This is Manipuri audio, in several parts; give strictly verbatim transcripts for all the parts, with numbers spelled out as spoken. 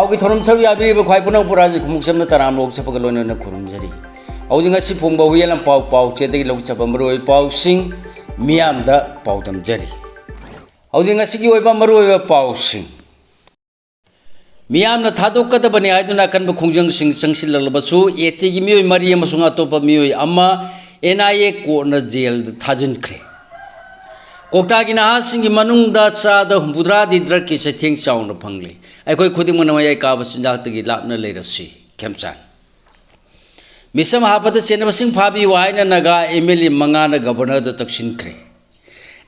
ꯄꯥꯎꯒꯤ ꯊꯧꯔꯝ ꯁꯔꯨꯛ ꯌꯥꯕꯤꯔꯤꯕ ꯈ꯭ꯋꯥꯏ ꯄꯨꯝꯅꯃꯛꯄꯨ ꯔꯥꯖ ꯈꯨꯃꯨꯛꯆꯝꯅ ꯇꯔꯥꯝꯅ ꯑꯣꯛꯆꯕꯒ ꯂꯣꯏꯅꯅ ꯈꯨꯔꯨꯝꯖꯔꯤ꯫ ꯍꯧꯖꯤꯛ ꯉꯁꯤ ꯐꯣꯡꯕ ꯍꯨꯏꯌꯦꯟ ꯂꯝꯄꯥꯎ ꯄꯥꯎꯆꯦꯗꯒꯤ ꯂꯧꯖꯕ ꯃꯔꯨꯑꯣꯏꯕ ꯄꯥꯎꯁꯤꯡ ꯃꯤꯌꯥꯝꯗ ꯄꯥꯎꯗꯝꯖꯔꯤ꯫ ꯍꯧꯖꯤꯛ ꯉꯁꯤꯒꯤ ꯑꯣꯏꯕ ꯃꯔꯨꯑꯣꯏꯕ ꯄꯥꯎꯁꯤꯡ꯫ ꯃꯤꯌꯥꯝꯅ ꯊꯥꯗꯣꯛꯀꯗꯕꯅꯤ ꯍꯥꯏꯗꯨꯅ ꯑꯀꯟꯕ ꯈꯣꯡꯖꯪꯁꯤꯡ ꯆꯪꯁꯤꯜꯂꯛꯂꯕꯁꯨ, ꯑꯦ ꯇꯤꯒꯤ ꯃꯤꯑꯣꯏ ꯃꯔꯤ ꯑꯃꯁꯨꯡ ꯑꯇꯣꯞꯄ ꯃꯤꯑꯣꯏ ꯑꯃ ꯑꯦꯟ ꯑꯥꯏ ꯑꯦ ꯀꯣꯔꯠꯅ ꯖꯦꯜꯗ ꯊꯥꯖꯤꯟꯈ꯭ꯔꯦ꯫ ꯀꯣꯛꯇꯥꯒꯤ ꯅꯍꯥꯁꯤꯡꯒꯤ ꯃꯅꯨꯡꯗ ꯆꯥꯗ ꯍꯨꯝꯐꯨꯇꯔꯥꯗꯤ ꯗ꯭ꯔꯒꯀꯤ ꯆꯩꯊꯦꯡ ꯆꯥꯎꯅ ꯐꯪꯂꯦ꯫ ꯑꯩꯈꯣꯏ ꯈꯨꯗꯤꯡꯃꯛꯅ ꯃꯌꯥꯏ ꯀꯥꯕ ꯆꯤꯟꯖꯥꯛꯇꯒꯤ ꯂꯥꯞꯅ ꯂꯩꯔꯁꯤ꯫ ꯈꯦꯝꯆꯥꯟ꯫ ꯃꯤꯁꯝ ꯍꯥꯠꯄꯗ ꯆꯦꯟꯅꯕꯁꯤꯡ ꯐꯥꯕꯤꯌꯨ ꯍꯥꯏꯅ ꯅꯥꯒꯥ ꯑꯦꯝ ꯑꯦꯜ ꯑꯦ ꯃꯉꯥꯅ ꯒꯕꯔꯅꯔꯗ ꯇꯛꯁꯤꯟꯈ꯭ꯔꯦ꯫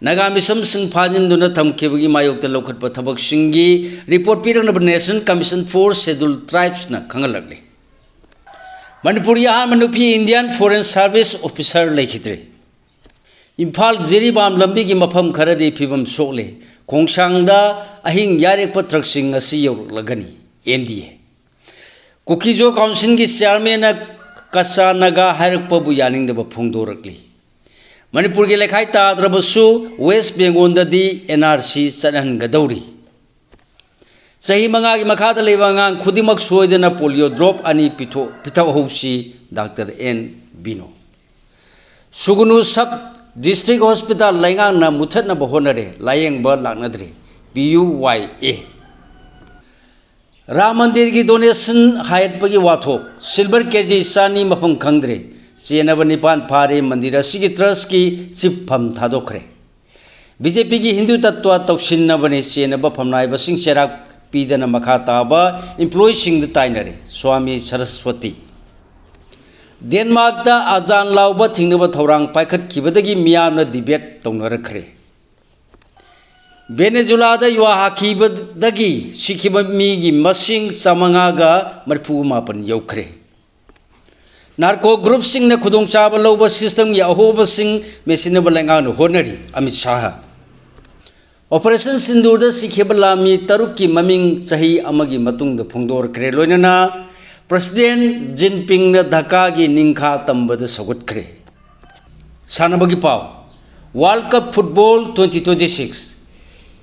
ꯅꯥꯒꯥ ꯃꯤꯁꯝꯁꯤꯡ ꯐꯥꯖꯤꯟꯗꯨꯅ ꯊꯝꯈꯤꯕꯒꯤ ꯃꯥꯌꯣꯛꯇ ꯂꯧꯈꯠꯄ ꯊꯕꯛꯁꯤꯡꯒꯤ ꯔꯤꯄꯣꯔꯠ ꯄꯤꯔꯛꯅꯕ National Commission for Scheduled Tribesꯅ ꯈꯪꯍꯜꯂꯛꯂꯤ꯫ ꯃꯅꯤꯄꯨꯔꯒꯤ ꯑꯍꯥꯟꯕ ꯅꯨꯄꯤ Indian Foreign Service Officer ꯂꯩꯈꯤꯗ꯭ꯔꯦ꯫ ꯏꯝꯐꯥꯜ ꯖꯤꯔꯤꯕꯥꯝ ꯂꯝꯕꯤꯒꯤ ꯃꯐꯝ ꯈꯔꯗꯤ ꯐꯤꯕꯝ ꯁꯣꯛꯂꯦ꯫ ꯈꯣꯡꯁꯥꯡꯗ ꯑꯍꯤꯡ ꯌꯥꯔꯦꯛꯄ ꯇ꯭ꯔꯛꯁꯤꯡ ꯉꯁꯤ ꯌꯧꯔꯛꯂꯒꯅꯤ꯫ ꯑꯦꯝ ꯗꯤ ꯑꯦ꯫ ꯀꯨꯀꯤꯖꯣ ꯀꯥꯎꯟꯁꯤꯜꯒꯤ ꯆꯤꯌꯥꯔꯃꯦꯟꯅ ꯀꯆꯥ ꯅꯥꯒꯥ ꯍꯥꯏꯔꯛꯄꯕꯨ ꯌꯥꯅꯤꯡꯗꯕ ꯐꯣꯡꯗꯣꯔꯛꯂꯤ꯫ ꯃꯅꯤꯄꯨꯔꯒꯤ ꯂꯩꯈꯥꯏ ꯇꯥꯗ꯭ꯔꯕꯁꯨ ꯋꯦꯁ ꯕꯦꯡꯒꯣꯜꯗꯗꯤ ꯑꯦꯟ ꯑꯥꯔ ꯁꯤ ꯆꯠꯍꯟꯒꯗꯧꯔꯤ꯫ ꯆꯍꯤ ꯃꯉꯥꯒꯤ ꯃꯈꯥꯗ ꯂꯩꯕ ꯑꯉꯥꯡ ꯈꯨꯗꯤꯡꯃꯛ ꯁꯣꯏꯗꯅ ꯄꯣꯂꯤꯑꯣ ꯗ꯭ꯔꯣꯞ ꯑꯅꯤ ꯄꯤꯊꯣꯛ-, ꯄꯤꯊꯛꯍꯧꯁꯤ, ꯗꯥꯛꯇꯔ ꯑꯦꯟ ꯕꯤꯅꯣ꯫ ꯁꯨꯒꯨꯅꯨ ꯁꯕ ꯗꯤꯁꯇ꯭ꯔꯤꯛ ꯍꯣꯁꯄꯤꯇꯥꯜ ꯂꯩꯉꯥꯛꯅ ꯃꯨꯊꯠꯅꯕ ꯍꯣꯠꯅꯔꯦ, ꯂꯥꯌꯦꯡꯕ ꯂꯥꯛꯅꯗ꯭ꯔꯦ, P U Y A. Ram ꯃꯟꯗꯤꯔꯒꯤ ꯗꯣꯅꯦꯁꯟ ꯍꯥꯏꯒꯠꯄꯒꯤ ꯋꯥꯊꯣꯛ, ꯁꯤꯜꯚꯔ ꯀꯦ ꯖꯤ ꯆꯥꯅꯤ ꯃꯐꯝ ꯈꯪꯗ꯭ꯔꯦ, ꯆꯦꯟꯅꯕ ꯅꯤꯄꯥꯟ ꯐꯥꯔꯦ, ꯃꯟꯗꯤꯔ ꯑꯁꯤꯒꯤ ꯇ꯭ꯔꯁꯀꯤ ꯆꯤꯐꯝ ꯊꯥꯗꯣꯛꯈ꯭ꯔꯦ꯫ ꯕꯤ ꯖꯦ ꯄꯤꯒꯤ ꯍꯤꯟꯗꯨ ꯇꯠꯇ꯭ꯋ ꯇꯧꯁꯤꯟꯅꯕꯅꯤ, ꯆꯦꯟꯅꯕ ꯐꯝꯅꯥꯏꯕꯁꯤꯡ ꯆꯩꯔꯥꯛ ꯄꯤꯗꯅ ꯃꯈꯥ ꯇꯥꯕ ꯏꯝꯄ꯭ꯂꯣꯌꯤꯁꯤꯡꯗ ꯇꯥꯏꯅꯔꯦ, ꯁ꯭ꯋꯥꯃꯤ ꯁꯔꯁꯋꯇꯤ꯫ ꯗꯦꯟꯃꯥꯔꯛꯇ ꯑꯖꯥꯟ ꯂꯥꯎꯕ ꯊꯤꯡꯅꯕ ꯊꯧꯔꯥꯡ ꯄꯥꯏꯈꯠꯈꯤꯕꯗꯒꯤ ꯃꯤꯌꯥꯝꯅ ꯗꯤꯕꯦꯠ ꯇꯧꯅꯔꯛꯈ꯭ꯔꯦ꯫ ꯚꯦꯅꯦꯖꯨꯂꯥꯗ ꯌꯨꯍꯥ ꯍꯥꯈꯤꯕꯗꯒꯤ ꯁꯤꯈꯤꯕ ꯃꯤꯒꯤ ꯃꯁꯤꯡ ꯆꯥꯃꯉꯥꯒ ꯃꯔꯤꯐꯨ ꯃꯥꯄꯟ ꯌꯧꯈ꯭ꯔꯦ꯫ ꯅꯥꯔꯀꯣ ꯒ꯭ꯔꯨꯞꯁꯤꯡꯅ ꯈꯨꯗꯣꯡꯆꯥꯕ ꯂꯧꯕ ꯁꯤꯁꯇꯝꯒꯤ ꯑꯍꯣꯕꯁꯤꯡ ꯃꯦꯠꯁꯤꯟꯅꯕ ꯂꯩꯉꯥꯛꯅ ꯍꯣꯠꯅꯔꯤ, ꯑꯃꯤꯠ ꯁꯥꯍ꯫ ꯑꯣꯄꯔꯦꯁꯟ ꯁꯤꯟꯗꯨꯔꯗ ꯁꯤꯈꯤꯕ ꯂꯥꯟꯃꯤ ꯇꯔꯨꯛꯀꯤ ꯃꯃꯤꯡ ꯆꯍꯤ ꯑꯃꯒꯤ ꯃꯇꯨꯡꯗ ꯐꯣꯡꯗꯣꯔꯛꯈ꯭ꯔꯦ, ꯂꯣꯏꯅꯅ ꯄ꯭ꯔꯁꯤꯗꯦꯟ ꯖꯤꯟꯄꯤꯡꯅ ꯙꯥꯀꯥꯒꯤ ꯅꯤꯡꯈꯥ ꯇꯝꯕꯗ ꯁꯧꯒꯠꯈ꯭ꯔꯦ꯫ ꯁꯥꯟꯅꯕꯒꯤ ꯄꯥꯎ꯫ World Cup Football twenty twenty-six꯫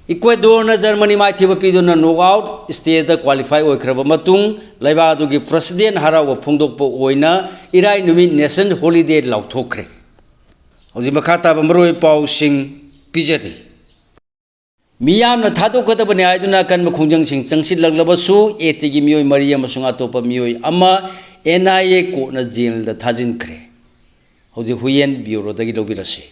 ꯏꯀ꯭ꯋꯦꯗꯣꯔꯅ ꯖꯔꯃꯅꯤ ꯃꯥꯏꯊꯤꯕ ꯄꯤꯗꯨꯅ ꯅꯣꯛ ꯑꯥꯎꯠ ꯁ꯭ꯇꯦꯖꯇ ꯀ꯭ꯋꯥꯂꯤꯐꯥꯏ ꯑꯣꯏꯈ꯭ꯔꯕ ꯃꯇꯨꯡ, ꯂꯩꯕꯥꯛ ꯑꯗꯨꯒꯤ ꯄ꯭ꯔꯁꯤꯗꯦꯟ ꯍꯔꯥꯎꯕ ꯐꯣꯡꯗꯣꯛꯄ ꯑꯣꯏꯅ ꯏꯔꯥꯏ ꯅꯨꯃꯤꯠ ꯅꯦꯁꯅꯦꯜ ꯍꯣꯂꯤꯗꯦ ꯂꯥꯎꯊꯣꯛꯈ꯭ꯔꯦ꯫ ꯍꯧꯖꯤꯛ ꯃꯈꯥ ꯇꯥꯕ ꯃꯔꯨꯑꯣꯏꯕ ꯄꯥꯎꯁꯤꯡ ꯄꯤꯖꯔꯤ꯫ ꯃꯤꯌꯥꯝꯅ ꯊꯥꯗꯣꯛꯀꯗꯕꯅꯤ ꯍꯥꯏꯗꯨꯅ ꯑꯀꯟꯕ ꯈꯣꯡꯖꯪꯁꯤꯡ ꯆꯪꯁꯤꯜꯂꯛꯂꯕꯁꯨ, ꯑꯦ ꯇꯤꯒꯤ ꯃꯤꯑꯣꯏ ꯃꯔꯤ ꯑꯃꯁꯨꯡ ꯑꯇꯣꯞꯄ ꯃꯤꯑꯣꯏ ꯑꯃ ꯑꯦꯟ ꯑꯥꯏ ꯑꯦ ꯀꯣꯔꯠꯅ ꯖꯦꯜꯗ ꯊꯥꯖꯤꯟꯈ꯭ꯔꯦ꯫ ꯍꯧꯖꯤꯛ ꯍꯨꯌꯦꯟ ꯕ꯭ꯌꯨꯔꯣꯗꯒꯤ ꯂꯧꯕꯤꯔꯁꯤ꯫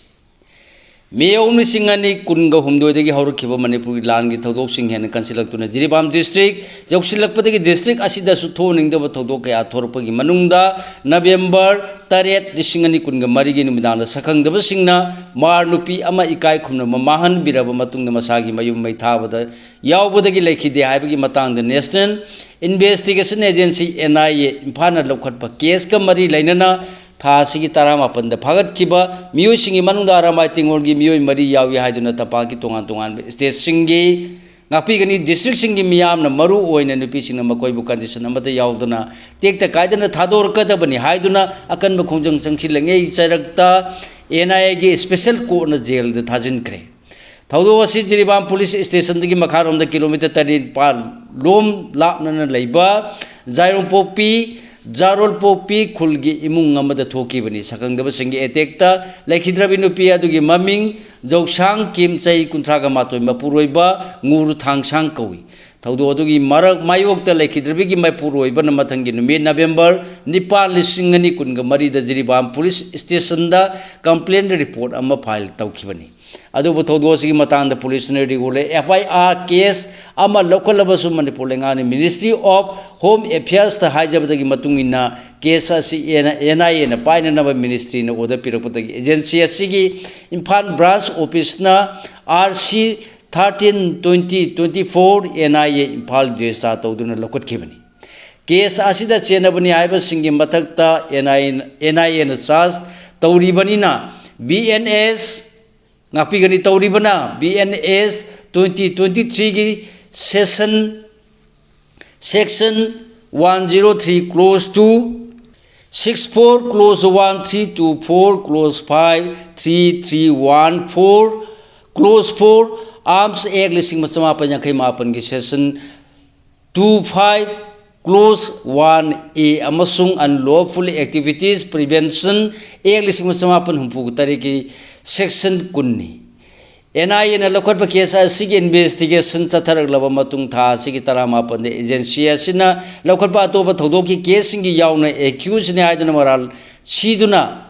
ꯃꯦ ꯑꯍꯨꯝ, ꯂꯤꯁꯤꯡ ꯑꯅꯤ ꯀꯨꯟꯒ ꯍꯨꯝꯗꯣꯏꯗꯒꯤ ꯍꯧꯔꯛꯈꯤꯕ ꯃꯅꯤꯄꯨꯔꯒꯤ ꯂꯥꯟꯒꯤ ꯊꯧꯗꯣꯛꯁꯤꯡ ꯍꯦꯟꯅ ꯀꯟꯁꯤꯜꯂꯛꯇꯨꯅ ꯖꯤꯔꯤꯕꯥꯝ ꯗꯤꯁꯇ꯭ꯔꯤꯛ ꯌꯧꯁꯤꯜꯂꯛꯄꯗꯒꯤ ꯗꯤꯁꯇ꯭ꯔꯤꯛ ꯑꯁꯤꯗꯁꯨ ꯊꯣꯛꯍꯟꯅꯤꯡꯗꯕ ꯊꯧꯗꯣꯛ ꯀꯌꯥ ꯊꯣꯔꯛꯄꯒꯤ ꯃꯅꯨꯡꯗ ꯅꯕꯦꯝꯕꯔ ꯇꯔꯦꯠ, ꯂꯤꯁꯤꯡ ꯑꯅꯤ ꯀꯨꯟꯒ ꯃꯔꯤꯒꯤ ꯅꯨꯃꯤꯗꯥꯡꯗ ꯁꯛꯈꯪꯗꯕꯁꯤꯡꯅ ꯃꯥꯔ ꯅꯨꯄꯤ ꯑꯃ ꯏꯀꯥꯏ ꯈꯨꯝꯅꯕ ꯃꯥꯡꯍꯟꯕꯤꯔꯕ ꯃꯇꯨꯡꯗ ꯃꯁꯥꯒꯤ ꯃꯌꯨꯝ ꯃꯩ ꯊꯥꯕꯗ ꯌꯥꯎꯕꯗꯒꯤ ꯂꯩꯈꯤꯗꯦ ꯍꯥꯏꯕꯒꯤ ꯃꯇꯥꯡꯗ national investigation agency, N I A, ꯏꯝꯐꯥꯜꯅ ꯂꯧꯈꯠꯄ ꯀꯦꯁꯀ ꯃꯔꯤ ꯂꯩꯅꯅ ꯊꯥ ꯑꯁꯤꯒꯤ ꯇꯔꯥꯃꯥꯄꯟꯗ ꯐꯥꯒꯠꯈꯤꯕ ꯃꯤꯑꯣꯏꯁꯤꯡꯒꯤ ꯃꯅꯨꯡꯗ ꯑꯔꯥꯃꯥꯏ ꯇꯦꯡꯒꯣꯜꯒꯤ ꯃꯤꯑꯣꯏ ꯃꯔꯤ ꯌꯥꯎꯏ ꯍꯥꯏꯗꯨꯅ ꯇꯝꯄꯥꯛꯀꯤ ꯇꯣꯉꯥꯟ ꯇꯣꯉꯥꯟꯕ ꯁ꯭ꯇꯦꯠꯁꯤꯡꯒꯤ ꯉꯥꯛꯄꯤꯒꯅꯤ꯫ ꯗꯤꯁꯇ꯭ꯔꯤꯛꯁꯤꯡꯒꯤ ꯃꯤꯌꯥꯝꯅ, ꯃꯔꯨ ꯑꯣꯏꯅ ꯅꯨꯄꯤꯁꯤꯡꯅ, ꯃꯈꯣꯏꯕꯨ ꯀꯟꯗꯤꯁꯟ ꯑꯃꯠꯇ ꯌꯥꯎꯗꯅ ꯇꯦꯛꯇ ꯀꯥꯏꯗꯅ ꯊꯥꯗꯣꯔꯛꯀꯗꯕꯅꯤ ꯍꯥꯏꯗꯨꯅ ꯑꯀꯟꯕ ꯈꯣꯡꯖꯪ ꯆꯪꯁꯤꯜꯂꯤꯉꯩ ꯆꯩꯔꯛꯇ ꯑꯦꯟ ꯑꯥꯏ ꯑꯦꯒꯤ ꯁ꯭ꯄꯦꯁꯦꯜ ꯀꯣꯔꯠꯅ ꯖꯦꯜꯗ ꯊꯥꯖꯤꯟꯈ꯭ꯔꯦ꯫ ꯊꯧꯗꯣꯛ ꯑꯁꯤ ꯖꯤꯔꯤꯕꯥꯝ ꯄꯨꯂꯤꯁ ꯁ꯭ꯇꯦꯁꯟꯗꯒꯤ ꯃꯈꯥꯔꯣꯝꯗ ꯀꯤꯂꯣꯃꯤꯇꯔ ꯇꯔꯦꯠ ꯅꯤꯄꯥꯜ ꯂꯣꯝ ꯂꯥꯞꯅꯅ ꯂꯩꯕ ꯖꯥꯏꯔꯣꯝꯄꯣꯛꯄꯤ, ꯖꯥꯔꯣꯜꯄꯣꯛꯄꯤ ꯈꯨꯜꯒꯤ ꯏꯃꯨꯡ ꯑꯃꯗ ꯊꯣꯛꯈꯤꯕꯅꯤ꯫ ꯁꯛꯈꯪꯗꯕꯁꯤꯡꯒꯤ ꯑꯦꯇꯦꯛꯇ ꯂꯩꯈꯤꯗ꯭ꯔꯕꯤ ꯅꯨꯄꯤ ꯑꯗꯨꯒꯤ ꯃꯃꯤꯡ ꯖꯧꯁꯥꯡ ꯀꯤꯝ, ꯆꯍꯤ ꯀꯨꯟꯊ꯭ꯔꯥꯒ ꯃꯥꯊꯣꯏ, ꯃꯄꯨꯔꯣꯏꯕ ꯉꯨꯔ ꯊꯥꯡꯁꯥꯡ ꯀꯧꯏ꯫ ꯊꯧꯗꯣꯛ ꯑꯗꯨꯒꯤ ꯃꯔꯛ ꯃꯥꯌꯣꯛꯇ ꯂꯩꯈꯤꯗ꯭ꯔꯕꯤꯒꯤ ꯃꯄꯨꯔꯣꯏꯕꯅ ꯃꯊꯪꯒꯤ ꯅꯨꯃꯤꯠ ꯅꯕꯦꯝꯕꯔ ꯅꯤꯄꯥꯟ, ꯂꯤꯁꯤꯡ ꯑꯅꯤ ꯀꯨꯟꯒ ꯃꯔꯤꯗ ꯖꯤꯔꯤꯕꯥꯝ ꯄꯨꯂꯤꯁ ꯁ꯭ꯇꯦꯁꯟꯗ ꯀꯝꯄ꯭ꯂꯦꯟ ꯔꯤꯄꯣꯔꯠ ꯑꯃ ꯐꯥꯏꯜ ꯇꯧꯈꯤꯕꯅꯤ꯫ ꯑꯗꯨꯕꯨ ꯊꯧꯗꯣꯛ ꯑꯁꯤꯒꯤ ꯃꯇꯥꯡꯗ ꯄꯨꯂꯤꯁꯅ ꯔꯤꯒꯨꯂꯔ ꯑꯦꯐ ꯑꯥꯏ ꯑꯥꯔ ꯀꯦꯁ ꯑꯃ ꯂꯧꯈꯠꯂꯕꯁꯨ ꯃꯅꯤꯄꯨꯔ ꯂꯩꯉꯥꯛꯅ ꯃꯤꯅꯤꯁꯇ꯭ꯔꯤ ꯑꯣꯐ ꯍꯣꯝ ꯑꯦꯐꯤꯌꯔꯁꯇ ꯍꯥꯏꯖꯕꯗꯒꯤ ꯃꯇꯨꯡ ꯏꯟꯅ ꯀꯦꯁ ꯑꯁꯤ ꯑꯦꯟ ꯑꯥꯏ ꯑꯦꯅ ꯄꯥꯏꯅꯅꯕ ꯃꯤꯅꯤꯁꯇ꯭ꯔꯤꯅ ꯑꯣꯔꯗꯔ ꯄꯤꯔꯛꯄꯗꯒꯤ ꯑꯦꯖꯦꯟꯁꯤ ꯑꯁꯤꯒꯤ ꯏꯝꯐꯥꯜ ꯕ꯭ꯔꯥꯟꯁ ꯑꯣꯐꯤꯁꯅ R C thirteen twenty twenty four N I A Imphal register ꯇꯧꯗꯨꯅ ꯂꯧꯈꯠꯈꯤꯕꯅꯤ꯫ ꯀꯦꯁ ꯑꯁꯤꯗ ꯆꯦꯟꯅꯕꯅꯤ ꯍꯥꯏꯕꯁꯤꯡꯒꯤ ꯃꯊꯛꯇ ꯑꯦꯟ ꯑꯥꯏ ꯑꯦꯅ ꯆꯥꯔꯖ ꯇꯧꯔꯤꯕꯅꯤꯅ ꯕꯤ ꯑꯦꯟ ꯑꯦꯁ ꯉꯥꯛꯄꯤꯒꯅꯤ꯫ ꯇꯧꯔꯤꯕꯅ B N S twenty twenty ꯊ꯭ꯔꯤꯒꯤ section, section one zero three, clause two, six four, clause one, three two four, clause five, three three one four, clause four, Arms Act ꯂꯤꯁꯤꯡ ꯑꯃ ꯆꯃꯥꯄꯟ ꯌꯥꯡꯈꯩ ꯃꯥꯄꯟꯒꯤ Section two five, Clause one A ꯑꯃꯁꯨꯡ Unlawful Activities Prevention Act ꯂꯤꯁꯤꯡ ꯑꯃ ꯆꯃꯥꯄꯟ ꯍꯨꯝꯐꯨ ꯇꯔꯦꯠꯀꯤ Section ꯀꯨꯟꯅꯤ꯫ NIAꯅ ꯂꯧꯈꯠꯄ case ꯑꯁꯤꯒꯤ investigation ꯆꯠꯊꯔꯛꯂꯕ ꯃꯇꯨꯡ, ꯊꯥ ꯑꯁꯤꯒꯤ ꯇꯔꯥꯃꯥꯄꯟꯗ agency ꯑꯁꯤꯅ ꯂꯧꯈꯠꯄ ꯑꯇꯣꯞꯄ ꯊꯧꯗꯣꯛꯀꯤ caseꯁꯤꯡꯒꯤ ꯌꯥꯎꯅ accusedꯅꯤ ꯍꯥꯏꯗꯨꯅ ꯃꯔꯥꯜ ꯁꯤꯗꯨꯅ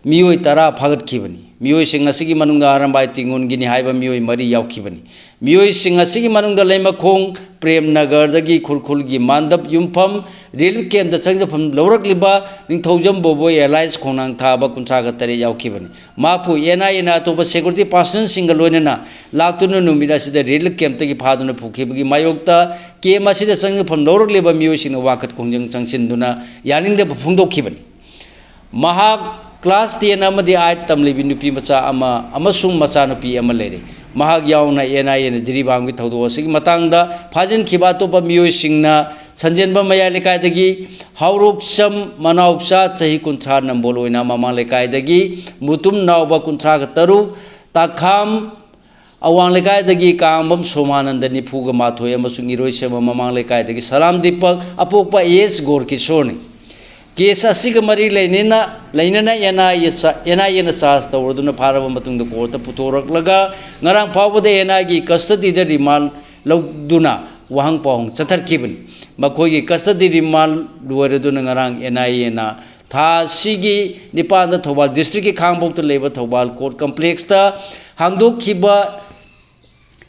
ꯃꯤꯑꯣꯏ ꯇꯔꯥ ꯐꯥꯒꯠꯈꯤꯕꯅꯤ꯫ ꯃꯤꯑꯣꯏꯁꯤꯡ ꯑꯁꯤꯒꯤ ꯃꯅꯨꯡꯗ ꯑꯔꯝꯕꯥꯏ ꯇꯤꯡꯉꯨꯟꯒꯤꯅꯤ ꯍꯥꯏꯕ ꯃꯤꯑꯣꯏ ꯃꯔꯤ ꯌꯥꯎꯈꯤꯕꯅꯤ꯫ ꯃꯤꯑꯣꯏꯁꯤꯡ ꯑꯁꯤꯒꯤ ꯃꯅꯨꯡꯗ ꯂꯩꯃꯈꯣꯡ ꯄ꯭ꯔꯦꯝ ꯅꯒꯔꯗꯒꯤ ꯈꯨꯔꯈꯨꯜꯒꯤ ꯃꯥꯟꯗꯞ ꯌꯨꯝꯐꯝ relief campꯇ ꯆꯪꯖꯐꯝ ꯂꯧꯔꯛꯂꯤꯕ ꯅꯤꯡꯊꯧꯖꯝ ꯕꯣꯕꯣꯏ alias ꯈꯣꯡꯅꯥꯡ ꯊꯥꯕ ꯀꯨꯟꯊ꯭ꯔꯥꯒ ꯇꯔꯦꯠ ꯌꯥꯎꯈꯤꯕꯅꯤ꯫ ꯃꯍꯥꯛꯄꯨ NIAꯅ ꯑꯇꯣꯞꯄ security personnelꯁꯤꯡꯒ ꯂꯣꯏꯅꯅ ꯂꯥꯛꯇꯨꯅ ꯅꯨꯃꯤꯠ ꯑꯁꯤꯗ relief campꯇꯒꯤ ꯐꯥꯗꯨꯅ ꯄꯨꯈꯤꯕꯒꯤ ꯃꯥꯌꯣꯛꯇ camp ꯑꯁꯤꯗ ꯆꯪꯖꯐꯝ ꯂꯧꯔꯛꯂꯤꯕ ꯃꯤꯑꯣꯏꯁꯤꯡꯅ ꯋꯥꯀꯠ ꯈꯣꯡꯖꯪ ꯆꯪꯁꯤꯟꯗꯨꯅ ꯌꯥꯅꯤꯡꯗꯕ ꯐꯣꯡꯗꯣꯛꯈꯤꯕꯅꯤ꯫ ꯃꯍꯥꯛ class ten ꯑꯃꯗꯤ eight ꯇꯝꯂꯤꯕꯤ ꯅꯨꯄꯤ ꯃꯆꯥ ꯑꯃ ꯑꯃꯁꯨꯡ ꯃꯆꯥꯅꯨꯄꯤ ꯑꯃ ꯂꯩꯔꯦ꯫ ꯃꯍꯥꯛ ꯌꯥꯎꯅ NIAꯅ ꯖꯤꯔꯤꯕꯥꯝꯒꯤ ꯊꯧꯗꯣꯛ ꯑꯁꯤꯒꯤ ꯃꯇꯥꯡꯗ ꯐꯥꯖꯤꯟꯈꯤꯕ ꯑꯇꯣꯞꯄ ꯃꯤꯑꯣꯏꯁꯤꯡꯅ ꯁꯟꯖꯦꯟꯕꯝ ꯃꯌꯥꯏ ꯂꯩꯀꯥꯏꯗꯒꯤ ꯍꯥꯎꯔꯣꯛꯆꯝ ꯃꯅꯥꯎꯆꯥ, ꯆꯍꯤ ꯀꯨꯟꯊ꯭ꯔꯥ, ꯅꯝꯕꯣꯜ ꯑꯣꯏꯅ ꯃꯃꯥꯡ ꯂꯩꯀꯥꯏꯗꯒꯤ ꯃꯨꯇꯨꯝ ꯅꯥꯎꯕ, ꯀꯨꯟꯊ꯭ꯔꯥꯒ ꯇꯔꯨꯛ, ꯇꯥꯈꯥꯝ ꯑꯋꯥꯡ ꯂꯩꯀꯥꯏꯗꯒꯤ ꯀꯥꯡꯕꯝ ꯁꯣꯃꯥꯅꯟꯗ, ꯅꯤꯐꯨꯒ ꯃꯥꯊꯣꯏ, ꯑꯃꯁꯨꯡ ꯏꯔꯣꯏꯁꯦꯝꯕ ꯃꯃꯥꯡ ꯂꯩꯀꯥꯏꯗꯒꯤ ꯁꯂꯥꯝ ꯗꯤꯄꯛ, ꯑꯄꯣꯛꯄ AS ꯒꯣꯔꯀꯤꯁꯣꯔꯅꯤ꯫ Case ꯑꯁꯤꯒ ꯃꯔꯤ ꯂꯩꯅꯅ, ꯂꯩꯅꯅ NIA ꯆꯥ-, NIAꯅ charge ꯇꯧꯔꯗꯨꯅ ꯐꯥꯔꯕ ꯃꯇꯨꯡꯗ courtꯇ ꯄꯨꯊꯣꯔꯛꯂꯒ, ꯉꯔꯥꯡ ꯐꯥꯎꯕꯗ NIAꯒꯤ custodyꯗ remand ꯂꯧꯗꯨꯅ ꯋꯥꯍꯪ ꯄꯥꯎꯍꯪ ꯆꯠꯊꯔꯛꯈꯤꯕꯅꯤ꯫ ꯃꯈꯣꯏꯒꯤ custody remand ꯂꯣꯏꯔꯗꯨꯅ ꯉꯔꯥꯡ NIAꯅ ꯊꯥ ꯑꯁꯤꯒꯤ ꯅꯤꯄꯥꯟꯗ ꯊꯧꯕꯥꯜ districtꯀꯤ ꯈꯥꯉꯕꯣꯛꯇ ꯂꯩꯕ Thoubal court complexꯇ ꯍꯥꯡꯗꯣꯛꯈꯤꯕ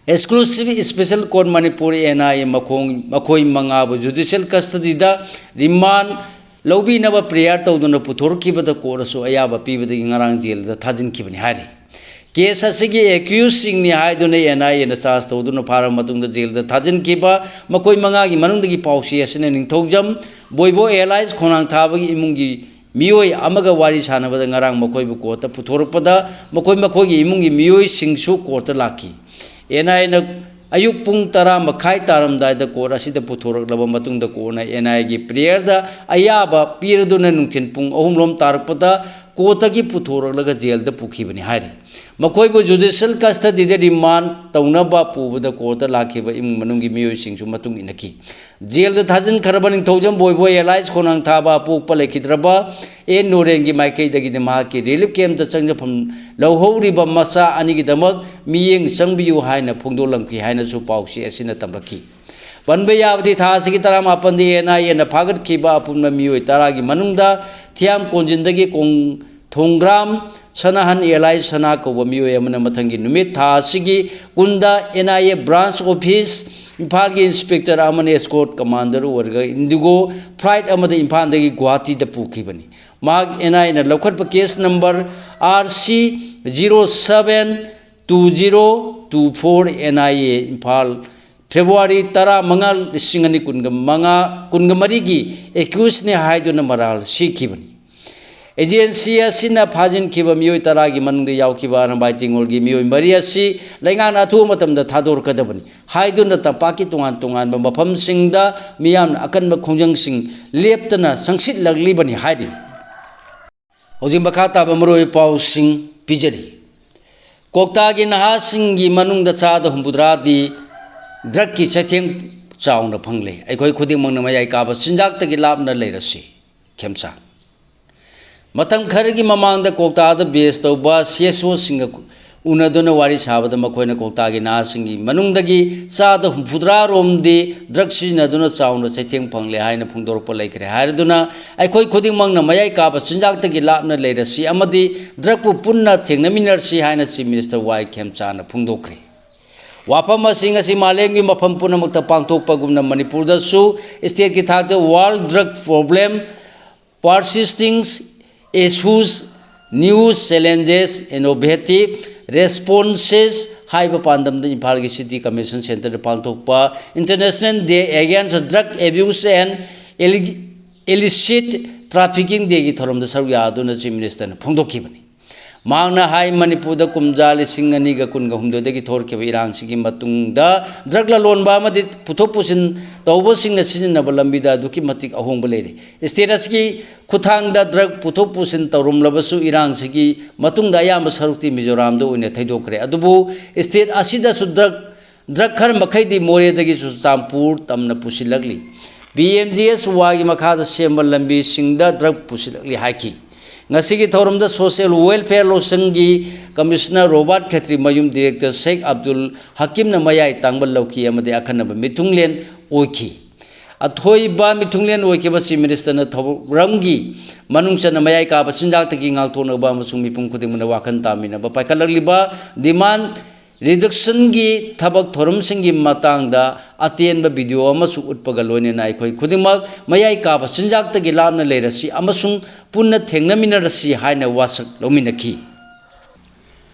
Exclusive Special Court Manipur, NIA, ꯃꯈꯣꯡ-, ꯃꯈꯣꯏ ꯃꯉꯥꯕꯨ judicial custodyꯗ remand ꯂꯧꯕꯤꯅꯕ prayer ꯇꯧꯗꯨꯅ ꯄꯨꯊꯣꯔꯛꯈꯤꯕꯗ courtꯅꯁꯨ ꯑꯌꯥꯕ ꯄꯤꯕꯗꯒꯤ ꯉꯔꯥꯡ jailꯗ ꯊꯥꯖꯤꯟꯈꯤꯕꯅꯤ ꯍꯥꯏꯔꯤ꯫ Case ꯑꯁꯤꯒꯤ accusedꯁꯤꯡꯅꯤ ꯍꯥꯏꯗꯨꯅ NIAꯅ charge ꯇꯧꯗꯨꯅ ꯐꯥꯔꯕ ꯃꯇꯨꯡꯗ jailꯗ ꯊꯥꯖꯤꯟꯈꯤꯕ ꯃꯈꯣꯏ ꯃꯉꯥꯒꯤ ꯃꯅꯨꯡꯗꯒꯤ ꯄꯥꯎꯆꯦ ꯑꯁꯤꯅ ꯅꯤꯡꯊꯧꯖꯝ ꯕꯣꯏꯕꯣ alias ꯈꯣꯡꯅꯥꯡ ꯊꯥꯕꯒꯤ ꯏꯃꯨꯡꯒꯤ ꯃꯤꯑꯣꯏ ꯑꯃꯒ ꯋꯥꯔꯤ ꯁꯥꯟꯅꯕꯗ ꯉꯔꯥꯡ ꯃꯈꯣꯏꯕꯨ courtꯇ ꯄꯨꯊꯣꯔꯛꯄꯗ ꯃꯈꯣꯏ ꯃꯈꯣꯏꯒꯤ ꯏꯃꯨꯡꯒꯤ ꯃꯤꯑꯣꯏꯁꯤꯡꯁꯨ courtꯇ ꯂꯥꯛꯈꯤ꯫ NIAꯅ ꯑꯌꯨꯛ ꯄꯨꯡ ꯇꯔꯥ ꯃꯈꯥꯏ ꯇꯥꯔꯝꯗꯥꯏꯗ court ꯑꯁꯤꯗ ꯄꯨꯊꯣꯔꯛꯂꯕ ꯃꯇꯨꯡꯗ courtꯅ NIAꯒꯤ prayerꯗ ꯑꯌꯥꯕ ꯄꯤꯔꯗꯨꯅ ꯅꯨꯡꯊꯤꯜ ꯄꯨꯡ ꯑꯍꯨꯝ ꯂꯣꯝ ꯇꯥꯔꯛꯄꯗ ꯀꯣꯔꯠꯇꯒꯤ ꯄꯨꯊꯣꯔꯛꯂꯒ ꯖꯦꯜꯗ ꯄꯨꯈꯤꯕꯅꯤ ꯍꯥꯏꯔꯤ꯫ ꯃꯈꯣꯏꯕꯨ ꯖꯨꯗꯤꯁꯤꯌꯦꯜ ꯀꯁꯇꯗꯤꯗ ꯔꯤꯃꯥꯟ ꯇꯧꯅꯕ ꯄꯨꯕꯗ ꯀꯣꯔꯠꯇ ꯂꯥꯛꯈꯤꯕ ꯏꯃꯨꯡ ꯃꯅꯨꯡꯒꯤ ꯃꯤꯑꯣꯏꯁꯤꯡꯁꯨ ꯃꯇꯨꯡ ꯏꯟꯅꯈꯤ꯫ ꯖꯦꯜꯗ ꯊꯥꯖꯤꯟꯈ꯭ꯔꯕ ꯅꯤꯡꯊꯧꯖꯝ ꯕꯣꯏꯕꯣꯏ ꯑꯦꯂꯥꯏꯁ ꯈꯣꯡꯅꯥꯡ ꯊꯥꯕ ꯑꯄꯣꯛꯄ ꯂꯩꯈꯤꯗ꯭ꯔꯕ ꯑꯦꯟ ꯅꯣꯔꯦꯟꯒꯤ ꯃꯥꯏꯀꯩꯗꯒꯤꯗꯤ ꯃꯍꯥꯛꯀꯤ ꯔꯤꯂꯤꯐ ꯀꯦꯝꯞꯇ ꯆꯪꯖꯐꯝ ꯂꯧꯍꯧꯔꯤꯕ ꯃꯆꯥ ꯑꯅꯤꯒꯤꯗꯃꯛ ꯃꯤꯠꯌꯦꯡ ꯆꯪꯕꯤꯌꯨ ꯍꯥꯏꯅ ꯐꯣꯡꯗꯣꯛꯂꯝꯈꯤ ꯍꯥꯏꯅꯁꯨ ꯄꯥꯎꯆꯦ ꯑꯁꯤꯅ ꯇꯝꯂꯛꯈꯤ꯫ ꯄꯟꯕ ꯌꯥꯕꯗꯤ ꯊꯥ ꯑꯁꯤꯒꯤ ꯇꯔꯥꯃꯥꯄꯟꯗ ꯑꯦꯟ ꯑꯥꯏ ꯑꯦꯅ ꯐꯥꯒꯠꯈꯤꯕ ꯑꯄꯨꯟꯕ ꯃꯤꯑꯣꯏ ꯇꯔꯥꯒꯤ ꯃꯅꯨꯡꯗ ꯊꯤꯌꯥꯝ ꯀꯣꯟꯖꯤꯟꯗꯒꯤ ꯀꯣꯡ-, ꯊꯣꯡꯒ꯭ꯔꯥꯝ ꯁꯅꯥꯍꯟ ꯑꯦꯂꯥꯏꯁ ꯁꯅꯥ ꯀꯧꯕ ꯃꯤꯑꯣꯏ ꯑꯃꯅ ꯃꯊꯪꯒꯤ ꯅꯨꯃꯤꯠ ꯊꯥ ꯑꯁꯤꯒꯤ ꯀꯨꯟꯗ N I A branch office ꯏꯝꯐꯥꯜꯒꯤ ꯏꯟꯁꯄꯦꯛꯇꯔ ꯑꯃꯅ ꯑꯦꯁꯀꯣꯔꯠ ꯀꯃꯥꯟꯗꯔ ꯑꯣꯏꯔꯒ ꯏꯟꯗꯤꯒꯣ ꯐ꯭ꯂꯥꯏꯠ ꯑꯃꯗ ꯏꯝꯐꯥꯜꯗꯒꯤ ꯒꯨꯋꯥꯍꯥꯇꯤꯗ ꯄꯨꯈꯤꯕꯅꯤ꯫ ꯃꯍꯥꯛ ꯑꯦꯟ ꯑꯥꯏ ꯑꯦꯅ ꯂꯧꯈꯠꯄ case number R C zero seven two zero two four N I A Imphal, February ꯇꯔꯥꯃꯉꯥ, ꯂꯤꯁꯤꯡ ꯑꯅꯤ ꯀꯨꯟꯒ ꯃꯉꯥ, ꯀꯨꯟꯒ ꯃꯔꯤꯒꯤ ꯑꯦꯀ꯭ꯌꯨꯁꯅꯤ ꯍꯥꯏꯗꯨꯅ ꯃꯔꯥꯜ ꯁꯤꯈꯤꯕꯅꯤ꯫ ꯑꯦꯖꯦꯟꯁꯤ ꯑꯁꯤꯅ ꯐꯥꯖꯤꯟꯈꯤꯕ ꯃꯤꯑꯣꯏ ꯇꯔꯥꯒꯤ ꯃꯅꯨꯡꯗ ꯌꯥꯎꯈꯤꯕ ꯑꯔꯥꯝꯕꯥꯏ ꯇꯦꯡꯒꯣꯜꯒꯤ ꯃꯤꯑꯣꯏ ꯃꯔꯤ ꯑꯁꯤ ꯂꯩꯉꯥꯛꯅ ꯑꯊꯨꯕ ꯃꯇꯝꯗ ꯊꯥꯗꯣꯔꯛꯀꯗꯕꯅꯤ ꯍꯥꯏꯗꯨꯅ ꯇꯝꯄꯥꯛꯀꯤ ꯇꯣꯉꯥꯟ ꯇꯣꯉꯥꯟꯕ ꯃꯐꯝꯁꯤꯡꯗ ꯃꯤꯌꯥꯝꯅ ꯑꯀꯟꯕ ꯈꯣꯡꯖꯪꯁꯤꯡ ꯂꯦꯞꯇꯅ ꯆꯪꯁꯤꯜꯂꯛꯂꯤꯕꯅꯤ ꯍꯥꯏꯔꯤ꯫ ꯍꯧꯖꯤꯛ ꯃꯈꯥ ꯇꯥꯕ ꯃꯔꯨꯑꯣꯏꯕ ꯄꯥꯎꯁꯤꯡ ꯄꯤꯖꯔꯤ꯫ ꯀ꯭ꯋꯥꯛꯇꯥꯒꯤ ꯅꯍꯥꯁꯤꯡꯒꯤ ꯃꯅꯨꯡꯗ ꯆꯥꯗ ꯍꯨꯝꯐꯨꯇꯔꯥꯗꯤ ꯗ꯭ꯔꯒꯀꯤ ꯆꯩꯊꯦꯡ ꯆꯥꯎꯅ ꯐꯪꯂꯦ꯫ ꯑꯩꯈꯣꯏ ꯈꯨꯗꯤꯡꯃꯛꯅ ꯃꯌꯥꯏ ꯀꯥꯕ ꯆꯤꯟꯖꯥꯛꯇꯒꯤ ꯂꯥꯞꯅ ꯂꯩꯔꯁꯤ꯫ ꯈꯦꯝꯆꯥꯟ꯫ ꯃꯇꯝ ꯈꯔꯒꯤ ꯃꯃꯥꯡꯗ ꯀ꯭ꯋꯥꯛꯇꯥꯗ ꯕꯦꯁ ꯇꯧꯕ ꯁꯤ ꯑꯦꯁ ꯑꯣꯁꯤꯡꯒ ꯎꯅꯗꯨꯅ ꯋꯥꯔꯤ ꯁꯥꯕꯗ ꯃꯈꯣꯏꯅ ꯀ꯭ꯋꯥꯛꯇꯥꯒꯤ ꯅꯍꯥꯁꯤꯡꯒꯤ ꯃꯅꯨꯡꯗꯒꯤ ꯆꯥꯗ ꯍꯨꯝꯐꯨꯇꯔꯥ ꯔꯣꯝꯗꯤ ꯗ꯭ꯔꯒ ꯁꯤꯖꯤꯟꯅꯗꯨꯅ ꯆꯥꯎꯅ ꯆꯩꯊꯦꯡ ꯐꯪꯂꯦ ꯍꯥꯏꯅ ꯐꯣꯡꯗꯣꯔꯛꯄ ꯂꯩꯈ꯭ꯔꯦ꯫ ꯍꯥꯏꯔꯗꯨꯅ ꯑꯩꯈꯣꯏ ꯈꯨꯗꯤꯡꯃꯛꯅ ꯃꯌꯥꯏ ꯀꯥꯕ ꯆꯤꯟꯖꯥꯛꯇꯒꯤ ꯂꯥꯞꯅ ꯂꯩꯔꯁꯤ ꯑꯃꯗꯤ ꯗ꯭ꯔꯒꯄꯨ ꯄꯨꯟꯅ ꯊꯦꯡꯅꯃꯤꯟꯅꯔꯁꯤ ꯍꯥꯏꯅ ꯆꯤꯐ ꯃꯤꯅꯤꯁꯇꯔ ꯋꯥꯏ ꯈꯦꯝꯆꯥꯅ ꯐꯣꯡꯗꯣꯛꯈ꯭ꯔꯦ꯫ ꯋꯥꯐꯝ ꯑꯁꯤ ꯉꯁꯤ ꯃꯥꯂꯦꯝꯒꯤ ꯃꯐꯝ ꯄꯨꯝꯅꯃꯛꯇ ꯄꯥꯡꯊꯣꯛꯄꯒꯨꯝꯅ ꯃꯅꯤꯄꯨꯔꯗꯁꯨ ꯁ꯭ꯇꯦꯠꯀꯤ ꯊꯥꯛꯇ World Drug Problem, Persisting Issues, New Challenges, Innovative Responses ꯍꯥꯏꯕ ꯄꯥꯟꯗꯝꯗ ꯏꯝꯐꯥꯜꯒꯤ ꯁꯤꯇꯤ ꯀꯟꯚꯦꯟꯁꯟ ꯁꯦꯟꯇꯔꯗ ꯄꯥꯡꯊꯣꯛꯄ International Day Against Drug Abuse and Illi-, Illicit Trafficking Dayꯒꯤ ꯊꯧꯔꯝꯗ ꯁꯔꯨꯛ ꯌꯥꯗꯨꯅ ꯆꯤꯐ ꯃꯤꯅꯤꯁꯇꯔꯅ ꯐꯣꯡꯗꯣꯛꯈꯤꯕꯅꯤ꯫ ꯃꯍꯥꯛꯅ ꯍꯥꯏ, ꯃꯅꯤꯄꯨꯔꯗ ꯀꯨꯝꯖꯥ ꯂꯤꯁꯤꯡ ꯑꯅꯤꯒ ꯀꯨꯟꯒ ꯍꯨꯝꯗꯣꯏꯗꯒꯤ ꯊꯣꯛꯈꯤꯕ ꯏꯔꯥꯡꯁꯤꯒꯤ ꯃꯇꯨꯡꯗ ꯗ꯭ꯔꯒ ꯂꯂꯣꯟꯕ ꯑꯃꯗꯤ ꯄꯨꯊꯣꯛ ꯄꯨꯁꯤꯟ ꯇꯧꯕꯁꯤꯡꯅ ꯁꯤꯖꯤꯟꯅꯕ ꯂꯝꯕꯤꯗ ꯑꯗꯨꯛꯀꯤ ꯃꯇꯤꯛ ꯑꯍꯣꯡꯕ ꯂꯩꯔꯦ꯫ ꯁ꯭ꯇꯦꯠ ꯑꯁꯤꯒꯤ ꯈꯨꯠꯊꯥꯡꯗ ꯗ꯭ꯔꯒ ꯄꯨꯊꯣꯛ ꯄꯨꯁꯤꯟ ꯇꯧꯔꯝꯂꯕꯁꯨ, ꯏꯔꯥꯡꯁꯤꯒꯤ ꯃꯇꯨꯡꯗ ꯑꯌꯥꯝꯕ ꯁꯔꯨꯛꯇꯤ ꯃꯤꯖꯣꯔꯥꯝꯗ ꯑꯣꯏꯅ ꯊꯩꯗꯣꯛꯈ꯭ꯔꯦ꯫ ꯑꯗꯨꯕꯨ ꯁ꯭ꯇꯦꯠ ꯑꯁꯤꯗꯁꯨ ꯗ꯭ꯔꯒ ꯗ꯭ꯔꯒ ꯈꯔ ꯃꯈꯩꯗꯤ ꯃꯣꯔꯦꯗꯒꯤ ꯆꯨꯔꯆꯥꯟꯄꯨꯔ ꯇꯝꯅ ꯄꯨꯁꯤꯜꯂꯛꯂꯤ꯫ ꯕꯤ ꯑꯦꯝ ꯖꯤ ꯑꯦꯁ ꯋꯥꯏꯒꯤ ꯃꯈꯥꯗ ꯁꯦꯝꯕ ꯂꯝꯕꯤꯁꯤꯡꯗ ꯗ꯭ꯔꯒ ꯄꯨꯁꯤꯜꯂꯛꯂꯤ ꯍꯥꯏꯈꯤ꯫ ꯉꯁꯤꯒꯤ ꯊꯧꯔꯝꯗ ꯁꯣꯁꯤꯌꯦꯜ ꯋꯦꯜꯐꯤꯌꯔ ꯂꯣꯁꯟꯒꯤ ꯀꯃꯤꯁꯅꯔ ꯔꯣꯕꯥꯔꯠ ꯈꯦꯇ꯭ꯔꯤꯃꯌꯨꯝ, ꯗꯤꯔꯦꯛꯇꯔ ꯁꯦꯈ ꯑꯕꯗꯨꯜ ꯍꯀꯤꯝꯅ ꯃꯌꯥꯏ ꯇꯥꯡꯕ ꯂꯧꯈꯤ ꯑꯃꯗꯤ ꯑꯈꯟꯅꯕ ꯃꯤꯊꯨꯡꯂꯦꯟ ꯑꯣꯏꯈꯤ꯫ ꯑꯊꯣꯏꯕ ꯃꯤꯊꯨꯡꯂꯦꯟ ꯑꯣꯏꯈꯤꯕ ꯆꯤꯐ ꯃꯤꯅꯤꯁꯇꯔꯅ ꯊꯧꯔꯝꯒꯤ ꯃꯅꯨꯡ ꯆꯟꯅ ꯃꯌꯥꯏ ꯀꯥꯕ ꯆꯤꯟꯖꯥꯛꯇꯒꯤ ꯉꯥꯛꯊꯣꯛꯅꯕ ꯑꯃꯁꯨꯡ ꯃꯤꯄꯨꯝ ꯈꯨꯗꯤꯡꯃꯛꯅ ꯋꯥꯈꯜ ꯇꯥꯃꯤꯟꯅꯕ ꯄꯥꯏꯈꯠꯂꯛꯂꯤꯕ ꯗꯤꯃꯥꯟ ꯔꯤꯗꯛꯁꯟꯒꯤ ꯊꯕꯛ ꯊꯧꯔꯝꯁꯤꯡꯒꯤ ꯃꯇꯥꯡꯗ ꯑꯇꯦꯟꯕ ꯚꯤꯗꯤꯑꯣ ꯑꯃꯁꯨ ꯎꯠꯄꯒ ꯂꯣꯏꯅꯅ ꯑꯩꯈꯣꯏ ꯈꯨꯗꯤꯡꯃꯛ ꯃꯌꯥꯏ ꯀꯥꯕ ꯆꯤꯟꯖꯥꯛꯇꯒꯤ ꯂꯥꯞꯅ ꯂꯩꯔꯁꯤ ꯑꯃꯁꯨꯡ ꯄꯨꯟꯅ ꯊꯦꯡꯅꯃꯤꯟꯅꯔꯁꯤ ꯍꯥꯏꯅ ꯋꯥꯁꯛ ꯂꯧꯃꯤꯟꯅꯈꯤ꯫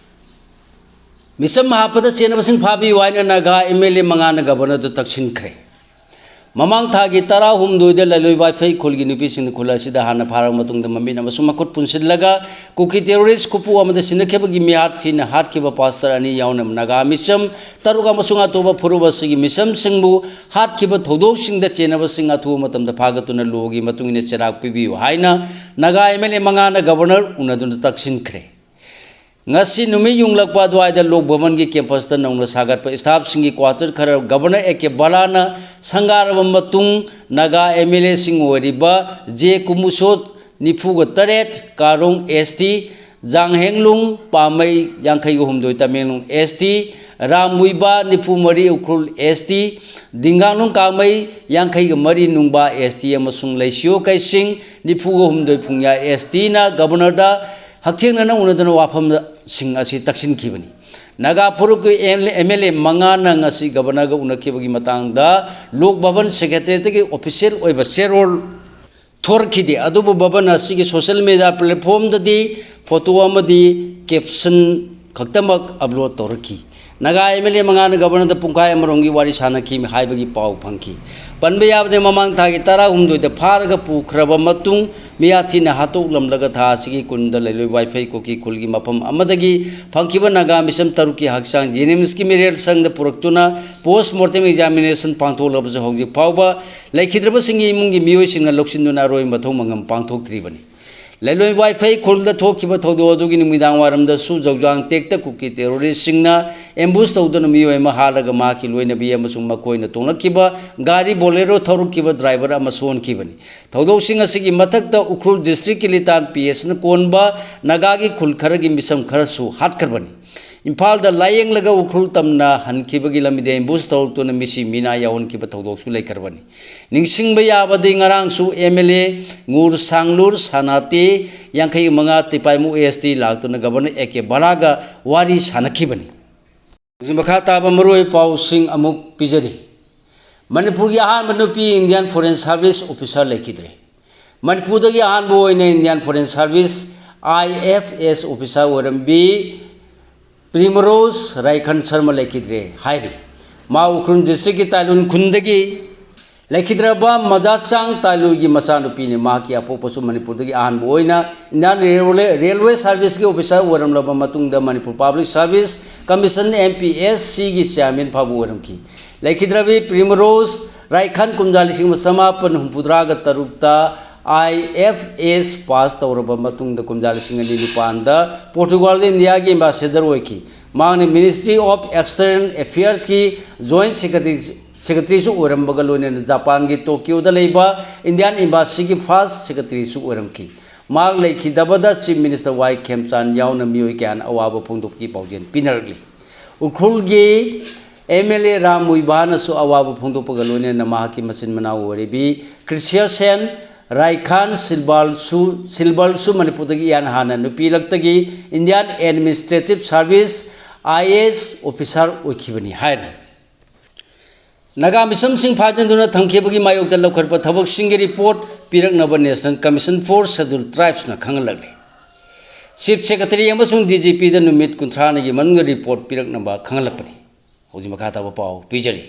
ꯃꯤꯆꯝ ꯍꯥꯠꯄꯗ ꯆꯦꯟꯅꯕꯁꯤꯡ ꯐꯥꯕꯤꯌꯨ ꯍꯥꯏꯅ ꯅꯥꯒꯥ ꯑꯦꯝ ꯑꯦꯜ ꯑꯦ ꯃꯉꯥꯅ ꯒꯕꯔꯅꯔꯗ ꯇꯛꯁꯤꯟꯈ꯭ꯔꯦ꯫ ꯃꯃꯥꯡ ꯊꯥꯒꯤ ꯇꯔꯥꯍꯨꯝꯗꯣꯏꯗ ꯂꯩꯂꯣꯏ ꯋꯥꯏꯐꯩ ꯈꯨꯜꯒꯤ ꯅꯨꯄꯤꯁꯤꯡꯅ ꯈꯨꯜ ꯑꯁꯤꯗ ꯍꯥꯟꯅ ꯐꯥꯔꯕ ꯃꯇꯨꯡꯗ ꯃꯃꯤꯠ ꯑꯃꯁꯨꯡ ꯃꯈꯨꯠ ꯄꯨꯟꯁꯤꯜꯂꯒ ꯀꯨꯀꯤ ꯇꯦꯔꯣꯔꯤꯁ ꯈꯨꯄꯨ ꯑꯃꯗ ꯁꯤꯟꯅꯈꯤꯕꯒꯤ ꯃꯤꯍꯥꯠ ꯊꯤꯅ ꯍꯥꯠꯈꯤꯕ ꯄꯥꯁꯇꯔ ꯑꯅꯤ ꯌꯥꯎꯅ ꯅꯥꯒꯥ ꯃꯤꯆꯝ ꯇꯔꯨꯛ ꯑꯃꯁꯨꯡ ꯑꯇꯣꯞꯄ ꯐꯨꯔꯨꯞ ꯑꯁꯤꯒꯤ ꯃꯤꯆꯝꯁꯤꯡꯕꯨ ꯍꯥꯠꯈꯤꯕ ꯊꯧꯗꯣꯛꯁꯤꯡꯗ ꯆꯦꯟꯅꯕꯁꯤꯡ ꯑꯊꯨꯕ ꯃꯇꯝꯗ ꯐꯥꯒꯠꯇꯨꯅ ꯂꯣꯒꯤ ꯃꯇꯨꯡ ꯏꯟꯅ ꯆꯩꯔꯥꯛ ꯄꯤꯕꯤꯌꯨ ꯍꯥꯏꯅ ꯅꯥꯒꯥ ꯑꯦꯝ ꯑꯦꯜ ꯑꯦ ꯃꯉꯥꯅ ꯒꯕꯔꯅꯔ ꯎꯅꯗꯨꯅ ꯇꯛꯁꯤꯟꯈ꯭ꯔꯦ꯫ ꯉꯁꯤ ꯅꯨꯃꯤꯠ ꯌꯨꯡꯂꯛꯄ ꯑꯗꯨꯋꯥꯏꯗ ꯂꯣꯛ ꯚꯕꯟꯒꯤ ꯀꯦꯝꯄꯁꯇ ꯅꯧꯅ ꯁꯥꯒꯠꯄ ꯁ꯭ꯇꯥꯐꯁꯤꯡꯒꯤ ꯀ꯭ꯋꯥꯇꯔ ꯈꯔ ꯒꯕꯔꯅꯔ ꯑꯦ ꯀꯦ ꯕꯂꯥꯅ ꯁꯪꯒꯥꯔꯕ ꯃꯇꯨꯡ, ꯅꯥꯒꯥ ꯑꯦꯝ ꯑꯦꯜ ꯑꯦꯁꯤꯡ ꯑꯣꯏꯔꯤꯕ ꯖꯦ ꯀꯨꯃꯨꯁꯣ, ꯅꯤꯐꯨꯒ ꯇꯔꯦꯠ, ꯀꯥꯔꯣꯡ ꯑꯦꯁ ꯇꯤ, ꯖꯥꯡ ꯍꯦꯡꯂꯨꯡ ꯄꯥꯃꯩ, ꯌꯥꯡꯈꯩꯒ ꯍꯨꯝꯗꯣꯏ, ꯇꯃꯦꯡꯂꯣꯡ ꯑꯦꯁ ꯇꯤ, ꯔꯥꯝ ꯃꯨꯏꯕꯥ, ꯅꯤꯐꯨ ꯃꯔꯤ, ꯎꯈ꯭ꯔꯨꯜ ꯑꯦꯁ ꯇꯤ, ꯗꯤꯡꯒꯥꯡꯂꯨꯡ ꯀꯥꯃꯩ, ꯌꯥꯡꯈꯩꯒ ꯃꯔꯤ, ꯅꯨꯡꯕꯥ ꯑꯦꯁ ꯇꯤ, ꯑꯃꯁꯨꯡ ꯂꯩꯁꯤꯌꯣ ꯀꯩꯁꯤꯡ, ꯅꯤꯐꯨꯒ ꯍꯨꯝꯗꯣꯏ, ꯐꯨꯡꯌꯥ ꯑꯦꯁ ꯇꯤꯅ ꯒꯕꯔꯅꯔꯗ ꯍꯛꯊꯦꯡꯅꯅ ꯎꯅꯗꯨꯅ ꯋꯥꯐꯝꯁꯤꯡ ꯑꯁꯤ ꯇꯛꯁꯤꯟꯈꯤꯕꯅꯤ꯫ ꯅꯥꯒꯥ ꯐꯨꯔꯨꯞꯀꯤ ꯑꯦꯝ ꯑꯦꯜ ꯑꯦ ꯃꯉꯥꯅ ꯉꯁꯤ ꯒꯕꯔꯅꯔꯒ ꯎꯅꯈꯤꯕꯒꯤ ꯃꯇꯥꯡꯗ ꯂꯣꯛ ꯚꯕꯟ ꯁꯦꯀ꯭ꯔꯦꯇꯔꯤꯌꯦꯠꯇꯒꯤ ꯑꯣꯐꯤꯁꯤꯌꯦꯜ ꯑꯣꯏꯕ ꯆꯦꯔꯣꯜ ꯊꯣꯔꯛꯈꯤꯗꯦ꯫ ꯑꯗꯨꯕꯨ ꯚꯕꯟ ꯑꯁꯤꯒꯤ ꯁꯣꯁꯤꯌꯦꯜ ꯃꯤꯗꯤꯌꯥ ꯄ꯭ꯂꯦꯠꯐꯣꯝꯗꯗꯤ ꯐꯣꯇꯣ ꯑꯃꯗꯤ ꯀꯦꯞꯁꯟ ꯈꯛꯇꯃꯛ ꯑꯞꯂꯣꯗ ꯇꯧꯔꯛꯈꯤ꯫ ꯅꯥꯒꯥ ꯑꯦꯝ ꯑꯦꯜ ꯑꯦ ꯃꯉꯥꯅ ꯒꯕꯔꯅꯔꯗ ꯄꯨꯡꯈꯥꯏ ꯑꯃꯔꯣꯝꯒꯤ ꯋꯥꯔꯤ ꯁꯥꯟꯅꯈꯤ ꯍꯥꯏꯕꯒꯤ ꯄꯥꯎ ꯐꯪꯈꯤ꯫ ꯄꯟꯕ ꯌꯥꯕꯗꯤ, ꯃꯃꯥꯡ ꯊꯥꯒꯤ ꯇꯔꯥꯍꯨꯝꯗꯣꯏꯗ ꯐꯥꯔꯒ ꯄꯨꯈ꯭ꯔꯕ ꯃꯇꯨꯡ, ꯃꯤꯌꯥꯊꯤꯅ ꯍꯥꯠꯇꯣꯛꯂꯝꯂꯒ ꯊꯥ ꯑꯁꯤꯒꯤ ꯀꯨꯟꯗ ꯂꯩꯂꯣꯏ ꯋꯥꯏꯐꯩ ꯀꯨꯀꯤ ꯈꯨꯜꯒꯤ ꯃꯐꯝ ꯑꯃꯗꯒꯤ ꯐꯪꯈꯤꯕ ꯅꯥꯒꯥ ꯃꯤꯁꯝ ꯇꯔꯨꯛꯀꯤ ꯍꯛꯆꯥꯡ ꯖꯦꯅꯤꯝꯁꯀꯤ ꯃꯤꯔꯦꯜ ꯁꯪꯗ ꯄꯨꯔꯛꯇꯨꯅ ꯄꯣꯁ ꯃꯣꯔꯇꯦꯝ ꯑꯦꯛꯖꯥꯃꯤꯅꯦꯁꯟ ꯄꯥꯡꯊꯣꯛꯂꯕꯁꯨ, ꯍꯧꯖꯤꯛ ꯐꯥꯎꯕ ꯂꯩꯈꯤꯗ꯭ꯔꯕꯁꯤꯡꯒꯤ ꯏꯃꯨꯡꯒꯤ ꯃꯤꯑꯣꯏꯁꯤꯡꯅ ꯂꯧꯁꯤꯟꯗꯨꯅ ꯑꯔꯣꯏꯕ ꯃꯊꯧ ꯃꯉꯝ ꯄꯥꯡꯊꯣꯛꯇ꯭ꯔꯤꯕꯅꯤ꯫ ꯂꯩꯂꯣꯏ ꯋꯥꯏꯐꯩ ꯈꯨꯜꯗ ꯊꯣꯛꯈꯤꯕ ꯊꯧꯗꯣꯛ ꯑꯗꯨꯒꯤ ꯅꯨꯃꯤꯗꯥꯡ ꯋꯥꯏꯔꯝꯗꯁꯨ ꯖꯧꯖꯥꯡ ꯇꯦꯛꯇ ꯀꯨꯀꯤ ꯇꯦꯔꯣꯔꯤꯁꯁꯤꯡꯅ ꯑꯦꯝꯕꯨꯁ ꯇꯧꯗꯨꯅ ꯃꯤꯑꯣꯏ ꯑꯃ ꯍꯥꯠꯂꯒ ꯃꯍꯥꯛꯀꯤ ꯂꯣꯏꯅꯕꯤ ꯑꯃꯁꯨꯡ ꯃꯈꯣꯏꯅ ꯇꯣꯡꯂꯛꯈꯤꯕ ꯒꯥꯔꯤ ꯕꯣꯂꯦꯔꯣ ꯊꯧꯔꯛꯈꯤꯕ ꯗ꯭ꯔꯥꯏꯚꯔ ꯑꯃ ꯁꯣꯛꯍꯟꯈꯤꯕꯅꯤ꯫ ꯊꯧꯗꯣꯛꯁꯤꯡ ꯑꯁꯤꯒꯤ ꯃꯊꯛꯇ ꯎꯈ꯭ꯔꯨꯜ ꯗꯤꯁꯇ꯭ꯔꯤꯛꯀꯤ ꯂꯤꯇꯥꯟ ꯄꯤ ꯑꯦꯁꯅ ꯀꯣꯟꯕ ꯅꯥꯒꯥꯒꯤ ꯈꯨꯜ ꯈꯔꯒꯤ ꯃꯤꯁꯝ ꯈꯔꯁꯨ ꯍꯥꯠꯈ꯭ꯔꯕꯅꯤ꯫ ꯏꯝꯐꯥꯜꯗ ꯂꯥꯌꯦꯡꯂꯒ ꯎꯈ꯭ꯔꯨꯜ ꯇꯝꯅ ꯍꯟꯈꯤꯕꯒꯤ ꯂꯝꯕꯤꯗ ꯑꯦꯝꯕꯨꯁ ꯇꯧꯔꯛꯇꯨꯅ ꯃꯤꯁꯤ ꯃꯤꯅꯥ ꯌꯥꯎꯍꯟꯈꯤꯕ ꯊꯧꯗꯣꯛꯁꯨ ꯂꯩꯈ꯭ꯔꯕꯅꯤ꯫ ꯅꯤꯡꯁꯤꯡꯕ ꯌꯥꯕꯗꯤ, ꯉꯔꯥꯡꯁꯨ ꯑꯦꯝ ꯑꯦꯜ ꯑꯦ ꯉꯨꯔ ꯁꯥꯡꯂꯨꯔ ꯁꯅꯥꯇꯦ, ꯌꯥꯡꯈꯩ ꯃꯉꯥ, ꯇꯤꯄꯥꯏꯃꯨ ꯑꯦꯁ ꯇꯤ ꯂꯥꯛꯇꯨꯅ ꯒꯕꯔꯅꯔ ꯑꯦ ꯀꯦ ꯕꯂꯥꯒ ꯋꯥꯔꯤ ꯁꯥꯟꯅꯈꯤꯕꯅꯤ꯫ ꯍꯧꯖꯤꯛ ꯃꯈꯥ ꯇꯥꯕ ꯃꯔꯨꯑꯣꯏꯕ ꯄꯥꯎꯁꯤꯡ ꯑꯃꯨꯛ ꯄꯤꯖꯔꯤ꯫ ꯃꯅꯤꯄꯨꯔꯒꯤ ꯑꯍꯥꯟꯕ ꯅꯨꯄꯤ ꯏꯟꯗꯤꯌꯥꯟ ꯐꯣꯔꯦꯟ ꯁꯥꯔꯚꯤꯁ ꯑꯣꯐꯤꯁꯥꯔ ꯂꯩꯈꯤꯗ꯭ꯔꯦ꯫ ꯃꯅꯤꯄꯨꯔꯗꯒꯤ ꯑꯍꯥꯟꯕ ꯑꯣꯏꯅ ꯏꯟꯗꯤꯌꯥꯟ ꯐꯣꯔꯦꯟ ꯁꯥꯔꯚꯤꯁ, ꯑꯥꯏ ꯑꯦꯐ ꯑꯦꯁ, ꯑꯣꯐꯤꯁꯥꯔ ꯑꯣꯏꯔꯝꯕꯤ ꯄ꯭ꯔꯤꯃꯔꯣꯖ ꯔꯥꯏꯈꯟ ꯁꯔꯃ ꯂꯩꯈꯤꯗ꯭ꯔꯦ ꯍꯥꯏꯔꯤ꯫ ꯃꯥ ꯎꯈ꯭ꯔꯨꯜ ꯗꯤꯁꯇ꯭ꯔꯤꯛꯀꯤ ꯇꯥꯏꯂꯨꯟ ꯈꯨꯟꯗꯒꯤ ꯂꯩꯈꯤꯗ꯭ꯔꯕ ꯃꯖꯥꯆꯥꯡ ꯇꯥꯏꯂꯨꯒꯤ ꯃꯆꯥꯅꯨꯄꯤꯅꯤ꯫ ꯃꯍꯥꯛꯀꯤ ꯑꯄꯣꯛꯄꯁꯨ ꯃꯅꯤꯄꯨꯔꯗꯒꯤ ꯑꯍꯥꯟꯕ ꯑꯣꯏꯅ ꯏꯟꯗꯤꯌꯥꯟ ꯔꯦꯜꯋꯦ, ꯔꯦꯜꯋꯦ ꯁꯥꯔꯚꯤꯁꯀꯤ ꯑꯣꯐꯤꯁꯥꯔ ꯑꯣꯏꯔꯝꯂꯕ ꯃꯇꯨꯡꯗ Manipur public service commission, M P S ꯁꯤꯒꯤ ꯆꯤꯌꯥꯔꯃꯦꯟ ꯐꯥꯎꯕ ꯑꯣꯏꯔꯝꯈꯤ꯫ ꯂꯩꯈꯤꯗ꯭ꯔꯕꯤ ꯄ꯭ꯔꯤꯃꯔꯣꯖ ꯔꯥꯏꯈꯟ ꯀꯨꯝꯖꯥ ꯂꯤꯁꯤꯡ ꯑꯃ ꯆꯃꯥꯄꯟ ꯍꯨꯝꯐꯨꯇꯔꯥꯒ ꯇꯔꯨꯛꯇ ꯑꯥꯏ ꯑꯦꯐ ꯑꯦꯁ ꯄꯥꯁ ꯇꯧꯔꯕ ꯃꯇꯨꯡꯗ ꯀꯨꯝꯖꯥ ꯂꯤꯁꯤꯡ ꯑꯅꯤ ꯅꯤꯄꯥꯟꯗ ꯄꯣꯔꯇꯨꯒꯥꯜꯗ ꯏꯟꯗꯤꯌꯥꯒꯤ ꯑꯦꯝꯕꯥꯁꯦꯗꯔ ꯑꯣꯏꯈꯤ꯫ ꯃꯍꯥꯛꯅ ꯃꯤꯅꯤꯁꯇ꯭ꯔꯤ ꯑꯣꯐ ꯑꯦꯛꯁꯇꯔꯅꯦꯜ ꯑꯦꯐꯤꯌꯔꯁꯀꯤ ꯖꯣꯏꯟ ꯁꯦꯀ꯭ꯔꯦꯇꯔꯤ, ꯁꯦꯀ꯭ꯔꯦꯇꯔꯤꯁꯨ ꯑꯣꯏꯔꯝꯕꯒ ꯂꯣꯏꯅꯅ ꯖꯄꯥꯟꯒꯤ ꯇꯣꯀꯤꯌꯣꯗ ꯂꯩꯕ ꯏꯟꯗꯤꯌꯥꯟ ꯑꯦꯝꯕꯥꯁꯤꯒꯤ ꯐꯥꯔꯁ ꯁꯦꯀ꯭ꯔꯦꯇꯔꯤꯁꯨ ꯑꯣꯏꯔꯝꯈꯤ꯫ ꯃꯍꯥꯛ ꯂꯩꯈꯤꯗꯕꯗ ꯆꯤꯐ ꯃꯤꯅꯤꯁꯇꯔ ꯋꯥꯏ ꯈꯦꯝꯆꯥꯟ ꯌꯥꯎꯅ ꯃꯤꯑꯣꯏ ꯀꯌꯥꯅ ꯑꯋꯥꯕ ꯐꯣꯡꯗꯣꯛꯄꯒꯤ ꯄꯥꯎꯖꯦꯜ ꯄꯤꯅꯔꯛꯂꯤ꯫ ꯎꯈ꯭ꯔꯨꯜꯒꯤ ꯑꯦꯝ ꯑꯦꯜ ꯑꯦ ꯔꯥꯝ ꯃꯨꯏꯚꯥꯅꯁꯨ ꯑꯋꯥꯕ ꯐꯣꯡꯗꯣꯛꯄꯒ ꯂꯣꯏꯅꯅ ꯃꯍꯥꯛꯀꯤ ꯃꯆꯤꯟ ꯃꯅꯥꯎ ꯑꯣꯏꯔꯤꯕꯤ ꯀ꯭ꯔꯤꯁꯤꯌꯥꯁꯦꯟ ꯔꯥꯏꯈꯥꯟ ꯁꯤꯜꯕꯥꯜꯁꯨ, ꯁꯤꯜꯕꯜꯁꯨ ꯃꯅꯤꯄꯨꯔꯗꯒꯤ ꯏꯍꯥꯟ ꯍꯥꯟꯅ ꯅꯨꯄꯤ ꯂꯛꯇꯒꯤ Indian administrative service, I A S, officer ꯑꯣꯏꯈꯤꯕꯅꯤ ꯍꯥꯏꯔꯤ꯫ ꯅꯥꯒꯥ ꯃꯤꯁꯝꯁꯤꯡ ꯐꯥꯖꯤꯟꯗꯨꯅ ꯊꯝꯈꯤꯕꯒꯤ ꯃꯥꯌꯣꯛꯇ ꯂꯧꯈꯠꯄ ꯊꯕꯛꯁꯤꯡꯒꯤ ꯔꯤꯄꯣꯔꯠ ꯄꯤꯔꯛꯅꯕ ꯅꯦꯁꯅꯦꯜ ꯀꯃꯤꯁꯟ ꯐꯣꯔ ꯁꯦꯗ꯭ꯌꯨꯜ ꯇ꯭ꯔꯥꯏꯕꯁꯅ ꯈꯪꯍꯜꯂꯛꯂꯤ꯫ ꯆꯤꯐ ꯁꯦꯀ꯭ꯔꯦꯇꯔꯤ ꯑꯃꯁꯨꯡ ꯗꯤ ꯖꯤ ꯄꯤꯗ ꯅꯨꯃꯤꯠ ꯀꯨꯟꯊ꯭ꯔꯥꯅꯤꯒꯤ ꯃꯅꯨꯡꯗ ꯔꯤꯄꯣꯔꯠ ꯄꯤꯔꯛꯅꯕ ꯈꯪꯍꯜꯂꯛꯄꯅꯤ꯫ ꯍꯧꯖꯤꯛ ꯃꯈꯥ ꯇꯥꯕ ꯄꯥꯎ ꯄꯤꯖꯔꯤ꯫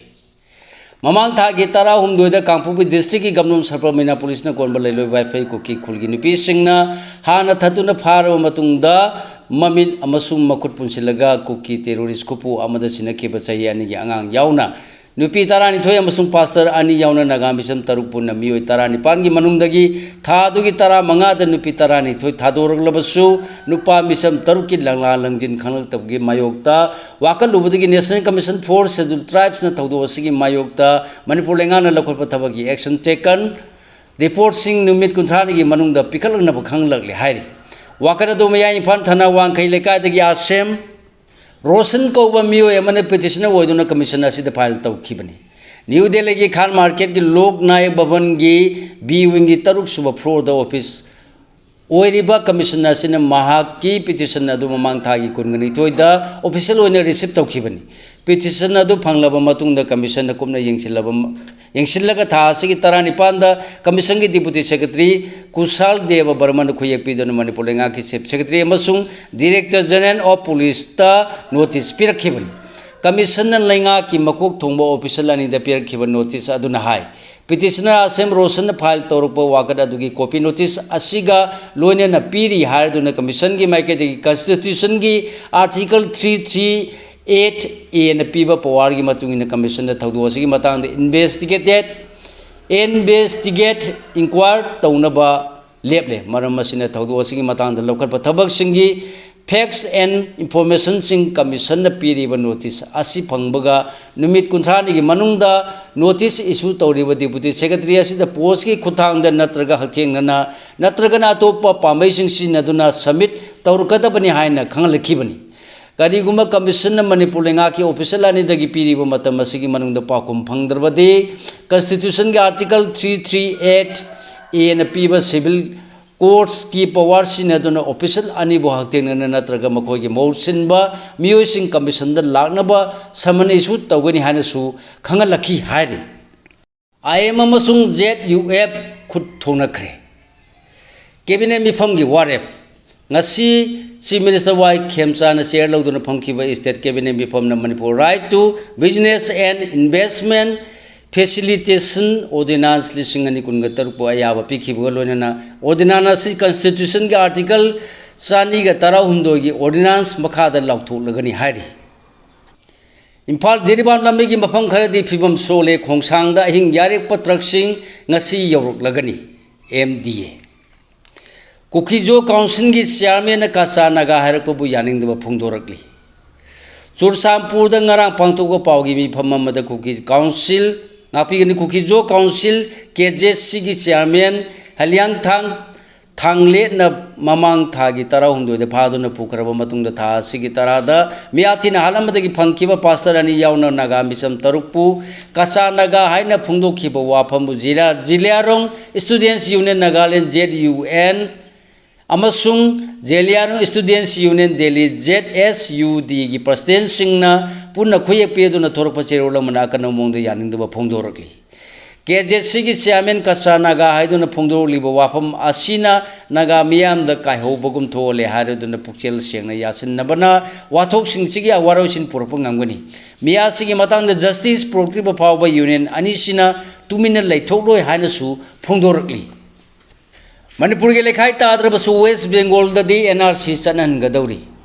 ꯃꯃꯥꯡ ꯊꯥꯒꯤ ꯇꯔꯥꯍꯨꯝꯗꯣꯏꯗ ꯀꯥꯡꯄꯣꯛꯄꯤ ꯗꯤꯁꯇ꯭ꯔꯤꯛꯀꯤ ꯒꯝꯅꯨꯡ ꯁꯔꯄ ꯃꯤꯅꯥ ꯄꯨꯂꯤꯁꯅ ꯀꯣꯟꯕ ꯂꯩꯂꯣꯏ ꯋꯥꯏꯐꯩ ꯀꯨꯀꯤ ꯈꯨꯜꯒꯤ ꯅꯨꯄꯤꯁꯤꯡꯅ ꯍꯥꯟꯅ ꯊꯠꯇꯨꯅ ꯐꯥꯔꯕ ꯃꯇꯨꯡꯗ ꯃꯃꯤꯠ ꯑꯃꯁꯨꯡ ꯃꯈꯨꯠ ꯄꯨꯟꯁꯤꯜꯂꯒ ꯀꯨꯀꯤ ꯇꯦꯔꯣꯔꯤꯁ ꯈꯨꯄꯨ ꯑꯃꯗ ꯁꯤꯟꯅꯈꯤꯕ ꯆꯍꯤ ꯑꯅꯤꯒꯤ ꯑꯉꯥꯡ ꯌꯥꯎꯅ ꯅꯨꯄꯤ ꯇꯔꯥꯅꯤꯊꯣꯏ ꯑꯃꯁꯨꯡ ꯄꯥꯁꯇꯔ ꯑꯅꯤ ꯌꯥꯎꯅ ꯅꯥꯒꯥ ꯃꯤꯁꯟ ꯇꯔꯨꯛ ꯄꯨꯟꯅ ꯃꯤꯑꯣꯏ ꯇꯔꯥꯅꯤꯄꯥꯟꯒꯤ ꯃꯅꯨꯡꯗꯒꯤ ꯊꯥ ꯑꯗꯨꯒꯤ ꯇꯔꯥꯃꯉꯥꯗ ꯅꯨꯄꯤ ꯇꯔꯥꯅꯤꯊꯣꯏ ꯊꯥꯗꯣꯔꯛꯂꯕꯁꯨ ꯅꯨꯄꯥ ꯃꯤꯁꯝ ꯇꯔꯨꯛꯀꯤ ꯂꯪꯂꯥ ꯂꯪꯖꯤꯟ ꯈꯪꯂꯛꯇꯕꯒꯤ ꯃꯥꯌꯣꯛꯇ ꯋꯥꯀꯠꯂꯨꯕꯗꯒꯤ National Commission for Scheduled Tribesꯅ ꯊꯧꯗꯣꯛ ꯑꯁꯤꯒꯤ ꯃꯥꯌꯣꯛꯇ ꯃꯅꯤꯄꯨꯔ ꯂꯩꯉꯥꯛꯅ ꯂꯧꯈꯠꯄ ꯊꯕꯛꯀꯤ action taken ꯔꯤꯄꯣꯔꯠꯁꯤꯡ ꯅꯨꯃꯤꯠ ꯀꯨꯟꯊ꯭ꯔꯥꯅꯤꯒꯤ ꯃꯅꯨꯡꯗ ꯄꯤꯈꯠꯂꯛꯅꯕ ꯈꯪꯂꯛꯂꯦ ꯍꯥꯏꯔꯤ꯫ ꯋꯥꯀꯠ ꯑꯗꯨ ꯃꯌꯥꯏ ꯏꯝꯐꯥꯜ ꯊꯥꯅ ꯋꯥꯡꯈꯩ ꯂꯩꯀꯥꯏꯗꯒꯤ ꯑꯥꯁꯦꯝ ꯔꯣꯁꯟ ꯀꯧꯕ ꯃꯤꯑꯣꯏ ꯑꯃꯅ ꯄꯤꯇꯤꯁꯅꯔ ꯑꯣꯏꯗꯨꯅ ꯀꯃꯤꯁꯟ ꯑꯁꯤꯗ ꯐꯥꯏꯜ ꯇꯧꯈꯤꯕꯅꯤ꯫ ꯅ꯭ꯌꯨ ꯗꯦꯜꯂꯤꯒꯤ ꯈꯥꯟ ꯃꯥꯔꯀꯦꯠꯀꯤ ꯂꯣꯛ ꯅꯥꯌꯛ ꯚꯕꯟꯒꯤ ꯕꯤ ꯋꯤꯡꯒꯤ ꯇꯔꯨꯛ ꯁꯨꯕ ꯐ꯭ꯂꯣꯔꯗ ꯑꯣꯐꯤꯁ ꯑꯣꯏꯔꯤꯕ ꯀꯃꯤꯁꯟ ꯑꯁꯤꯅ ꯃꯍꯥꯛꯀꯤ ꯄꯤꯇꯤꯁꯟ ꯑꯗꯨ ꯃꯃꯥꯡ ꯊꯥꯒꯤ ꯀꯨꯟꯒ ꯅꯤꯊꯣꯏꯗ ꯑꯣꯐꯤꯁꯤꯌꯦꯜ ꯑꯣꯏꯅ ꯔꯤꯁꯤꯞ ꯇꯧꯈꯤꯕꯅꯤ꯫ ꯄꯤꯇꯤꯁꯟ ꯑꯗꯨ ꯐꯪꯂꯕ ꯃꯇꯨꯡꯗ ꯀꯃꯤꯁꯟꯅ ꯀꯨꯞꯅ ꯌꯦꯡꯁꯤꯜꯂꯕ ꯌꯦꯡꯁꯤꯜꯂꯒ ꯊꯥ ꯑꯁꯤꯒꯤ ꯇꯔꯥꯅꯤꯄꯥꯟꯗ ꯀꯃꯤꯁꯟꯒꯤ ꯗꯤꯄꯨꯇꯤ ꯁꯦꯀ꯭ꯔꯦꯇꯔꯤ ꯀꯨꯁꯥꯜ ꯗꯦꯕ ꯕꯔꯃꯟ ꯈꯨꯌꯦꯛ ꯄꯤꯗꯨꯅ ꯃꯅꯤꯄꯨꯔ ꯂꯩꯉꯥꯛꯀꯤ ꯆꯤꯐ ꯁꯦꯀ꯭ꯔꯦꯇꯔꯤ ꯑꯃꯁꯨꯡ ꯗꯤꯔꯦꯛꯇꯔ ꯖꯦꯅꯔꯦꯜ ꯑꯣꯐ ꯄꯨꯂꯤꯁꯇ ꯅꯣꯇꯤꯁ ꯄꯤꯔꯛꯈꯤꯕꯅꯤ꯫ ꯀꯃꯤꯁꯟꯅ ꯂꯩꯉꯥꯛꯀꯤ ꯃꯀꯣꯛ ꯊꯣꯡꯕ ꯑꯣꯐꯤꯁꯤꯌꯦꯜ ꯑꯅꯤꯗ ꯄꯤꯔꯛꯈꯤꯕ ꯅꯣꯇꯤꯁ ꯑꯗꯨꯅ ꯍꯥꯏ, ꯄꯤꯇꯤꯁꯅꯔ ꯑꯥꯁꯦꯝ ꯔꯣꯁꯟꯅ ꯐꯥꯏꯜ ꯇꯧꯔꯛꯄ ꯋꯥꯀꯠ ꯑꯗꯨꯒꯤ ꯀꯣꯄꯤ ꯅꯣꯇꯤꯁ ꯑꯁꯤꯒ ꯂꯣꯏꯅꯅ ꯄꯤꯔꯤ ꯍꯥꯏꯗꯨꯅ ꯀꯃꯤꯁꯟꯒꯤ ꯃꯥꯏꯀꯩꯗꯒꯤ ꯀꯟꯁꯇꯤꯇ꯭ꯌꯨꯁꯟꯒꯤ ꯑꯥꯔꯇꯤꯀꯜ ꯊ꯭ꯔꯤ ꯊ꯭ꯔꯤ ꯑꯦꯠ ꯑꯦꯅ ꯄꯤꯕ ꯄꯋꯥꯔꯒꯤ ꯃꯇꯨꯡ ꯏꯟꯅ ꯀꯃꯤꯁꯟꯅ ꯊꯧꯗꯣꯛ ꯑꯁꯤꯒꯤ ꯃꯇꯥꯡꯗ ꯏꯟꯚꯦꯁꯇꯤꯒꯦꯇꯦꯠ ꯏꯟꯚꯦꯁꯇꯤꯒꯦꯠ ꯏꯟꯀ꯭ꯋꯥꯌꯔ ꯇꯧꯅꯕ ꯂꯦꯞꯂꯦ꯫ ꯃꯔꯝ ꯑꯁꯤꯅ ꯊꯧꯗꯣꯛ ꯑꯁꯤꯒꯤ ꯃꯇꯥꯡꯗ ꯂꯧꯈꯠꯄ ꯊꯕꯛꯁꯤꯡꯒꯤ facts and informationꯁꯤꯡ ꯀꯃꯤꯁꯟꯅ ꯄꯤꯔꯤꯕ ꯅꯣꯇꯤꯁ ꯑꯁꯤ ꯐꯪꯕꯒ ꯅꯨꯃꯤꯠ ꯀꯨꯟꯊ꯭ꯔꯥꯅꯤꯒꯤ ꯃꯅꯨꯡꯗ ꯅꯣꯇꯤꯁ ꯏꯁꯨ ꯇꯧꯔꯤꯕ ꯗꯤꯄꯨꯇꯤ ꯁꯦꯀ꯭ꯔꯦꯇꯔꯤ ꯑꯁꯤꯗ ꯄꯣꯁꯀꯤ ꯈꯨꯠꯊꯥꯡꯗ ꯅꯠꯇ꯭ꯔꯒ ꯍꯛꯊꯦꯡꯅꯅ ꯅꯠꯇ꯭ꯔꯒꯅ ꯑꯇꯣꯞꯄ ꯄꯥꯝꯕꯩꯁꯤꯡ ꯁꯤꯖꯤꯟꯅꯗꯨꯅ ꯁꯕꯃꯤꯠ ꯇꯧꯔꯛꯀꯗꯕꯅꯤ ꯍꯥꯏꯅ ꯈꯪꯍꯜꯂꯛꯈꯤꯕꯅꯤ꯫ ꯀꯔꯤꯒꯨꯝꯕ ꯀꯃꯤꯁꯟꯅ ꯃꯅꯤꯄꯨꯔ ꯂꯩꯉꯥꯛꯀꯤ ꯑꯣꯐꯤꯁꯤꯌꯦꯜ ꯑꯅꯤꯗꯒꯤ ꯄꯤꯔꯤꯕ ꯃꯇꯝ ꯑꯁꯤꯒꯤ ꯃꯅꯨꯡꯗ ꯄꯥꯎꯈꯨꯝ ꯐꯪꯗ꯭ꯔꯕꯗꯤ ꯀꯟꯁꯇꯤꯇ꯭ꯌꯨꯁꯟꯒꯤ ꯑꯥꯔꯇꯤꯀꯜ ꯊ꯭ꯔꯤ ꯊ꯭ꯔꯤ ꯑꯦꯠ ꯑꯦꯅ ꯄꯤꯕ ꯁꯤꯚꯤꯜ ꯀꯣꯔꯠꯁꯀꯤ ꯄꯋꯥꯔ ꯁꯤꯖꯤꯟꯅꯗꯨꯅ ꯑꯣꯐꯤꯁꯤꯌꯦꯜ ꯑꯅꯤꯕꯨ ꯍꯛꯊꯦꯡꯅꯅ ꯅꯠꯇ꯭ꯔꯒ ꯃꯈꯣꯏꯒꯤ ꯃꯍꯨꯠ ꯁꯤꯟꯕ ꯃꯤꯑꯣꯏꯁꯤꯡ ꯀꯃꯤꯁꯟꯗ ꯂꯥꯛꯅꯕ ꯁꯃꯟ ꯏꯁꯨ ꯇꯧꯒꯅꯤ ꯍꯥꯏꯅꯁꯨ ꯈꯪꯍꯜꯂꯛꯈꯤ ꯍꯥꯏꯔꯤ꯫ ꯑꯥꯏ ꯑꯦꯝ ꯑꯃꯁꯨꯡ ꯖꯦꯠ ꯌꯨ ꯑꯦꯐ ꯈꯨꯠ ꯊꯣꯡꯅꯈ꯭ꯔꯦ꯫ ꯀꯦꯕꯤꯅꯦꯠ ꯃꯤꯐꯝꯒꯤ ꯋꯥꯔꯦꯞ꯫ ꯉꯁꯤ Chief Minister ꯋꯥꯏ ꯈꯦꯝꯆꯥꯅ chair ꯂꯧꯗꯨꯅ ꯐꯝꯈꯤꯕ State Cabinet ꯃꯤꯐꯝꯅ Manipur Right to Business and Investment Facilitation Ordinance ꯂꯤꯁꯤꯡ ꯑꯅꯤ ꯀꯨꯟꯒ ꯇꯔꯨꯛꯄꯨ ꯑꯌꯥꯕ ꯄꯤꯈꯤꯕꯒ ꯂꯣꯏꯅꯅ ordinance ꯑꯁꯤ Constitution ꯒꯤ Article ꯆꯅꯤꯒ ꯇꯔꯥꯍꯨꯝꯗꯣꯏꯒꯤ ordinance ꯃꯈꯥꯗ ꯂꯥꯎꯊꯣꯛꯂꯒꯅꯤ ꯍꯥꯏꯔꯤ꯫ ꯏꯝꯐꯥꯜ ꯖꯤꯔꯤꯕꯥꯝ ꯂꯝꯕꯤꯒꯤ ꯃꯐꯝ ꯈꯔꯗꯤ ꯐꯤꯕꯝ ꯁꯣꯜꯂꯦ, ꯈꯣꯡꯁꯥꯡꯗ ꯑꯍꯤꯡ ꯌꯥꯔꯦꯛꯄ truck ꯁꯤꯡ ꯉꯁꯤ ꯌꯧꯔꯛꯂꯒꯅꯤ꯫ M D A꯫ ꯀꯨꯀꯤꯖꯣ Council ꯒꯤ chairman ꯅ ꯀꯆꯥ ꯅꯥꯒꯥ ꯍꯥꯏꯔꯛꯄꯕꯨ ꯌꯥꯅꯤꯡꯗꯕ ꯐꯣꯡꯗꯣꯔꯛꯂꯤ꯫ ꯆꯨꯔꯆꯥꯟꯄꯨꯔꯗ ꯉꯔꯥꯡ ꯄꯥꯡꯊꯣꯛꯄ ꯄꯥꯎꯒꯤ ꯃꯤꯐꯝ ꯑꯃꯗ ꯀꯨꯀꯤ Council, ꯉꯥꯛꯄꯤꯒꯅꯤ, ꯀꯨꯀꯤꯖꯣ Council, K J C ꯒꯤ chairman ꯍꯂꯤꯌꯥꯡꯊꯥꯡ ꯊꯥꯡꯂꯦꯠꯅ ꯃꯃꯥꯡ ꯊꯥꯒꯤ ꯇꯔꯥꯍꯨꯝꯗꯣꯏꯗ ꯐꯥꯗꯨꯅ ꯄꯨꯈ꯭ꯔꯕ ꯃꯇꯨꯡꯗ ꯊꯥ ꯑꯁꯤꯒꯤ ꯇꯔꯥꯗ ꯃꯤꯌꯥꯊꯤꯅ ꯍꯥꯠꯂꯝꯕꯗꯒꯤ ꯐꯪꯈꯤꯕ pastor ꯑꯅꯤ ꯌꯥꯎꯅ ꯅꯥꯒꯥ ꯃꯤꯆꯝ ꯇꯔꯨꯛꯄꯨ ꯀꯆꯥ ꯅꯥꯒꯥ ꯍꯥꯏꯅ ꯐꯣꯡꯗꯣꯛꯈꯤꯕ ꯋꯥꯐꯝꯕꯨ ꯖꯤꯂꯥ-, ꯖꯤꯂꯤꯌꯥꯔꯣꯡ Students Union Nagaland, Z U N, ꯑꯃꯁꯨꯡ ꯖꯦꯂꯤꯌꯥꯔꯣꯡ Students Union Delhi, Z S U D, ꯒꯤ president ꯁꯤꯡꯅ ꯄꯨꯟꯅ ꯈꯨꯌꯦꯛ ꯄꯤꯗꯨꯅ ꯊꯣꯔꯛꯄ ꯆꯦꯔꯣꯜ ꯑꯃꯅ ꯑꯀꯟꯕ ꯃꯑꯣꯡꯗ ꯌꯥꯅꯤꯡꯗꯕ ꯐꯣꯡꯗꯣꯔꯛꯂꯤ꯫ K J C ꯒꯤ chairman ꯀꯆꯥ ꯅꯥꯒꯥ ꯍꯥꯏꯗꯨꯅ ꯐꯣꯡꯗꯣꯔꯛꯂꯤꯕ ꯋꯥꯐꯝ ꯑꯁꯤꯅ ꯅꯥꯒꯥ ꯃꯤꯌꯥꯝꯗ ꯀꯥꯏꯍꯧꯕꯒꯨꯝ ꯊꯣꯛꯍꯜꯂꯦ ꯍꯥꯏꯔꯗꯨꯅ ꯄꯨꯛꯆꯦꯜ ꯁꯦꯡꯅ ꯌꯥꯁꯤꯟꯅꯕꯅ ꯋꯥꯊꯣꯛꯁꯤꯡꯁꯤꯒꯤ ꯋꯥꯔꯣꯏꯁꯤꯟ ꯄꯨꯔꯛꯄ ꯉꯝꯒꯅꯤ꯫ ꯃꯤꯌꯥꯁꯤꯒꯤ ꯃꯇꯥꯡꯗ justice ꯄꯨꯔꯛꯇ꯭ꯔꯤꯕ ꯐꯥꯎꯕ union ꯑꯅꯤꯁꯤꯅ ꯇꯨꯃꯤꯟꯅ ꯂꯩꯊꯣꯛꯂꯣꯏ ꯍꯥꯏꯅꯁꯨ ꯐꯣꯡꯗꯣꯔꯛꯂꯤ꯫ ꯃꯅꯤꯄꯨꯔꯒꯤ ꯂꯩꯈꯥꯏ ꯇꯥꯗ꯭ꯔꯕꯁꯨ West Bengal ꯗꯗꯤ N R C ꯆꯠꯅꯍꯟꯒꯗꯧꯔꯤ꯫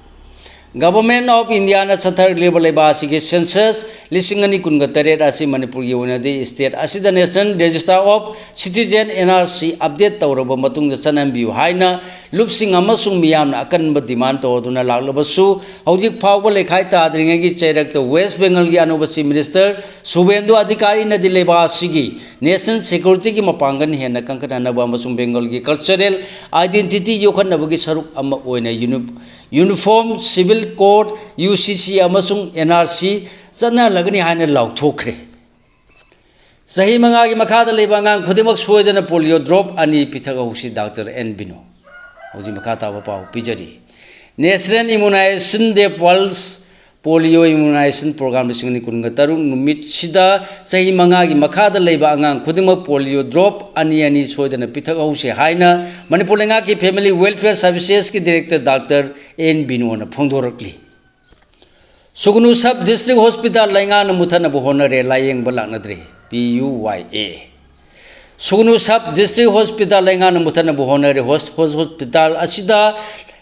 Government of India ꯅ ꯆꯠꯊꯔꯛꯂꯤꯕ ꯂꯩꯕꯥꯛ ꯑꯁꯤꯒꯤ census ꯂꯤꯁꯤꯡ ꯑꯅꯤ ꯀꯨꯟꯒ ꯇꯔꯦꯠ ꯑꯁꯤ ꯃꯅꯤꯄꯨꯔꯒꯤ ꯑꯣꯏꯅꯗꯤ state ꯑꯁꯤꯗ National Register of Citizen, N R C, update ꯇꯧꯔꯕ ꯃꯇꯨꯡꯗ ꯆꯠꯅꯍꯟꯕꯤꯌꯨ ꯍꯥꯏꯅ ꯂꯨꯞꯁꯤꯡ ꯑꯃꯁꯨꯡ ꯃꯤꯌꯥꯝꯅ ꯑꯀꯟꯕ demand ꯇꯧꯗꯨꯅ ꯂꯥꯛꯂꯕꯁꯨ, ꯍꯧꯖꯤꯛ ꯐꯥꯎꯕ ꯂꯩꯈꯥꯏ ꯇꯥꯗ꯭ꯔꯤꯉꯩꯒꯤ ꯆꯩꯔꯛꯇ West Bengal ꯒꯤ ꯑꯅꯧꯕ Chief Minister ꯁꯨꯚꯦꯟꯗꯨ ꯑꯙꯤꯀꯥꯔꯤꯅꯗꯤ ꯂꯩꯕꯥꯛ ꯑꯁꯤꯒꯤ national security ꯒꯤ ꯃꯄꯥꯡꯒꯜ ꯍꯦꯟꯅ ꯀꯟꯈꯠꯍꯟꯅꯕ ꯑꯃꯁꯨꯡ Bengal ꯒꯤ cultural identity ꯌꯣꯛꯈꯠꯅꯕꯒꯤ ꯁꯔꯨꯛ ꯑꯃ ꯑꯣꯏꯅ uni-, Uniform Civil Code, U C C, ꯑꯃꯁꯨꯡ N R C ꯆꯠꯅꯍꯜꯂꯒꯅꯤ ꯍꯥꯏꯅ ꯂꯥꯎꯊꯣꯛꯈ꯭ꯔꯦ꯫ ꯆꯍꯤ ꯃꯉꯥꯒꯤ ꯃꯈꯥꯗ ꯂꯩꯕ ꯑꯉꯥꯡ ꯈꯨꯗꯤꯡꯃꯛ ꯁꯣꯏꯗꯅ polio drop ꯑꯅꯤ ꯄꯤꯊꯛꯍꯧꯁꯤ, Doctor N ꯕꯤꯅꯣ꯫ ꯍꯧꯖꯤꯛ ꯃꯈꯥ ꯇꯥꯕ ꯄꯥꯎ ꯄꯤꯖꯔꯤ꯫ National Immunization Day Pulse Polio immunization program ꯂꯤꯁꯤꯡ ꯑꯅꯤ ꯀꯨꯟꯒ ꯇꯔꯨꯛ ꯅꯨꯃꯤꯠꯁꯤꯗ ꯆꯍꯤ ꯃꯉꯥꯒꯤ ꯃꯈꯥꯗ ꯂꯩꯕ ꯑꯉꯥꯡ ꯈꯨꯗꯤꯡꯃꯛ polio drop ꯑꯅꯤ ꯑꯅꯤ ꯁꯣꯏꯗꯅ ꯄꯤꯊꯛꯍꯧꯁꯤ ꯍꯥꯏꯅ ꯃꯅꯤꯄꯨꯔ ꯂꯩꯉꯥꯛꯀꯤ Family Welfare Servicesꯀꯤ Director Doctor N ꯕꯤꯅꯣꯅ ꯐꯣꯡꯗꯣꯔꯛꯂꯤ꯫ ꯁꯨꯒꯅꯨ Sub District Hospital ꯂꯩꯉꯥꯛꯅ ꯃꯨꯊꯠꯅꯕ ꯍꯣꯠꯅꯔꯦ, ꯂꯥꯌꯦꯡꯕ ꯂꯥꯛꯅꯗ꯭ꯔꯦ꯫ P U Y A꯫ ꯁꯨꯒꯅꯨ Sub District Hospital ꯂꯩꯉꯥꯛꯅ ꯃꯨꯊꯠꯅꯕ ꯍꯣꯠꯅꯔꯦ꯫ ꯍꯣꯁ-, ꯍꯣꯁ-, hospital ꯑꯁꯤꯗ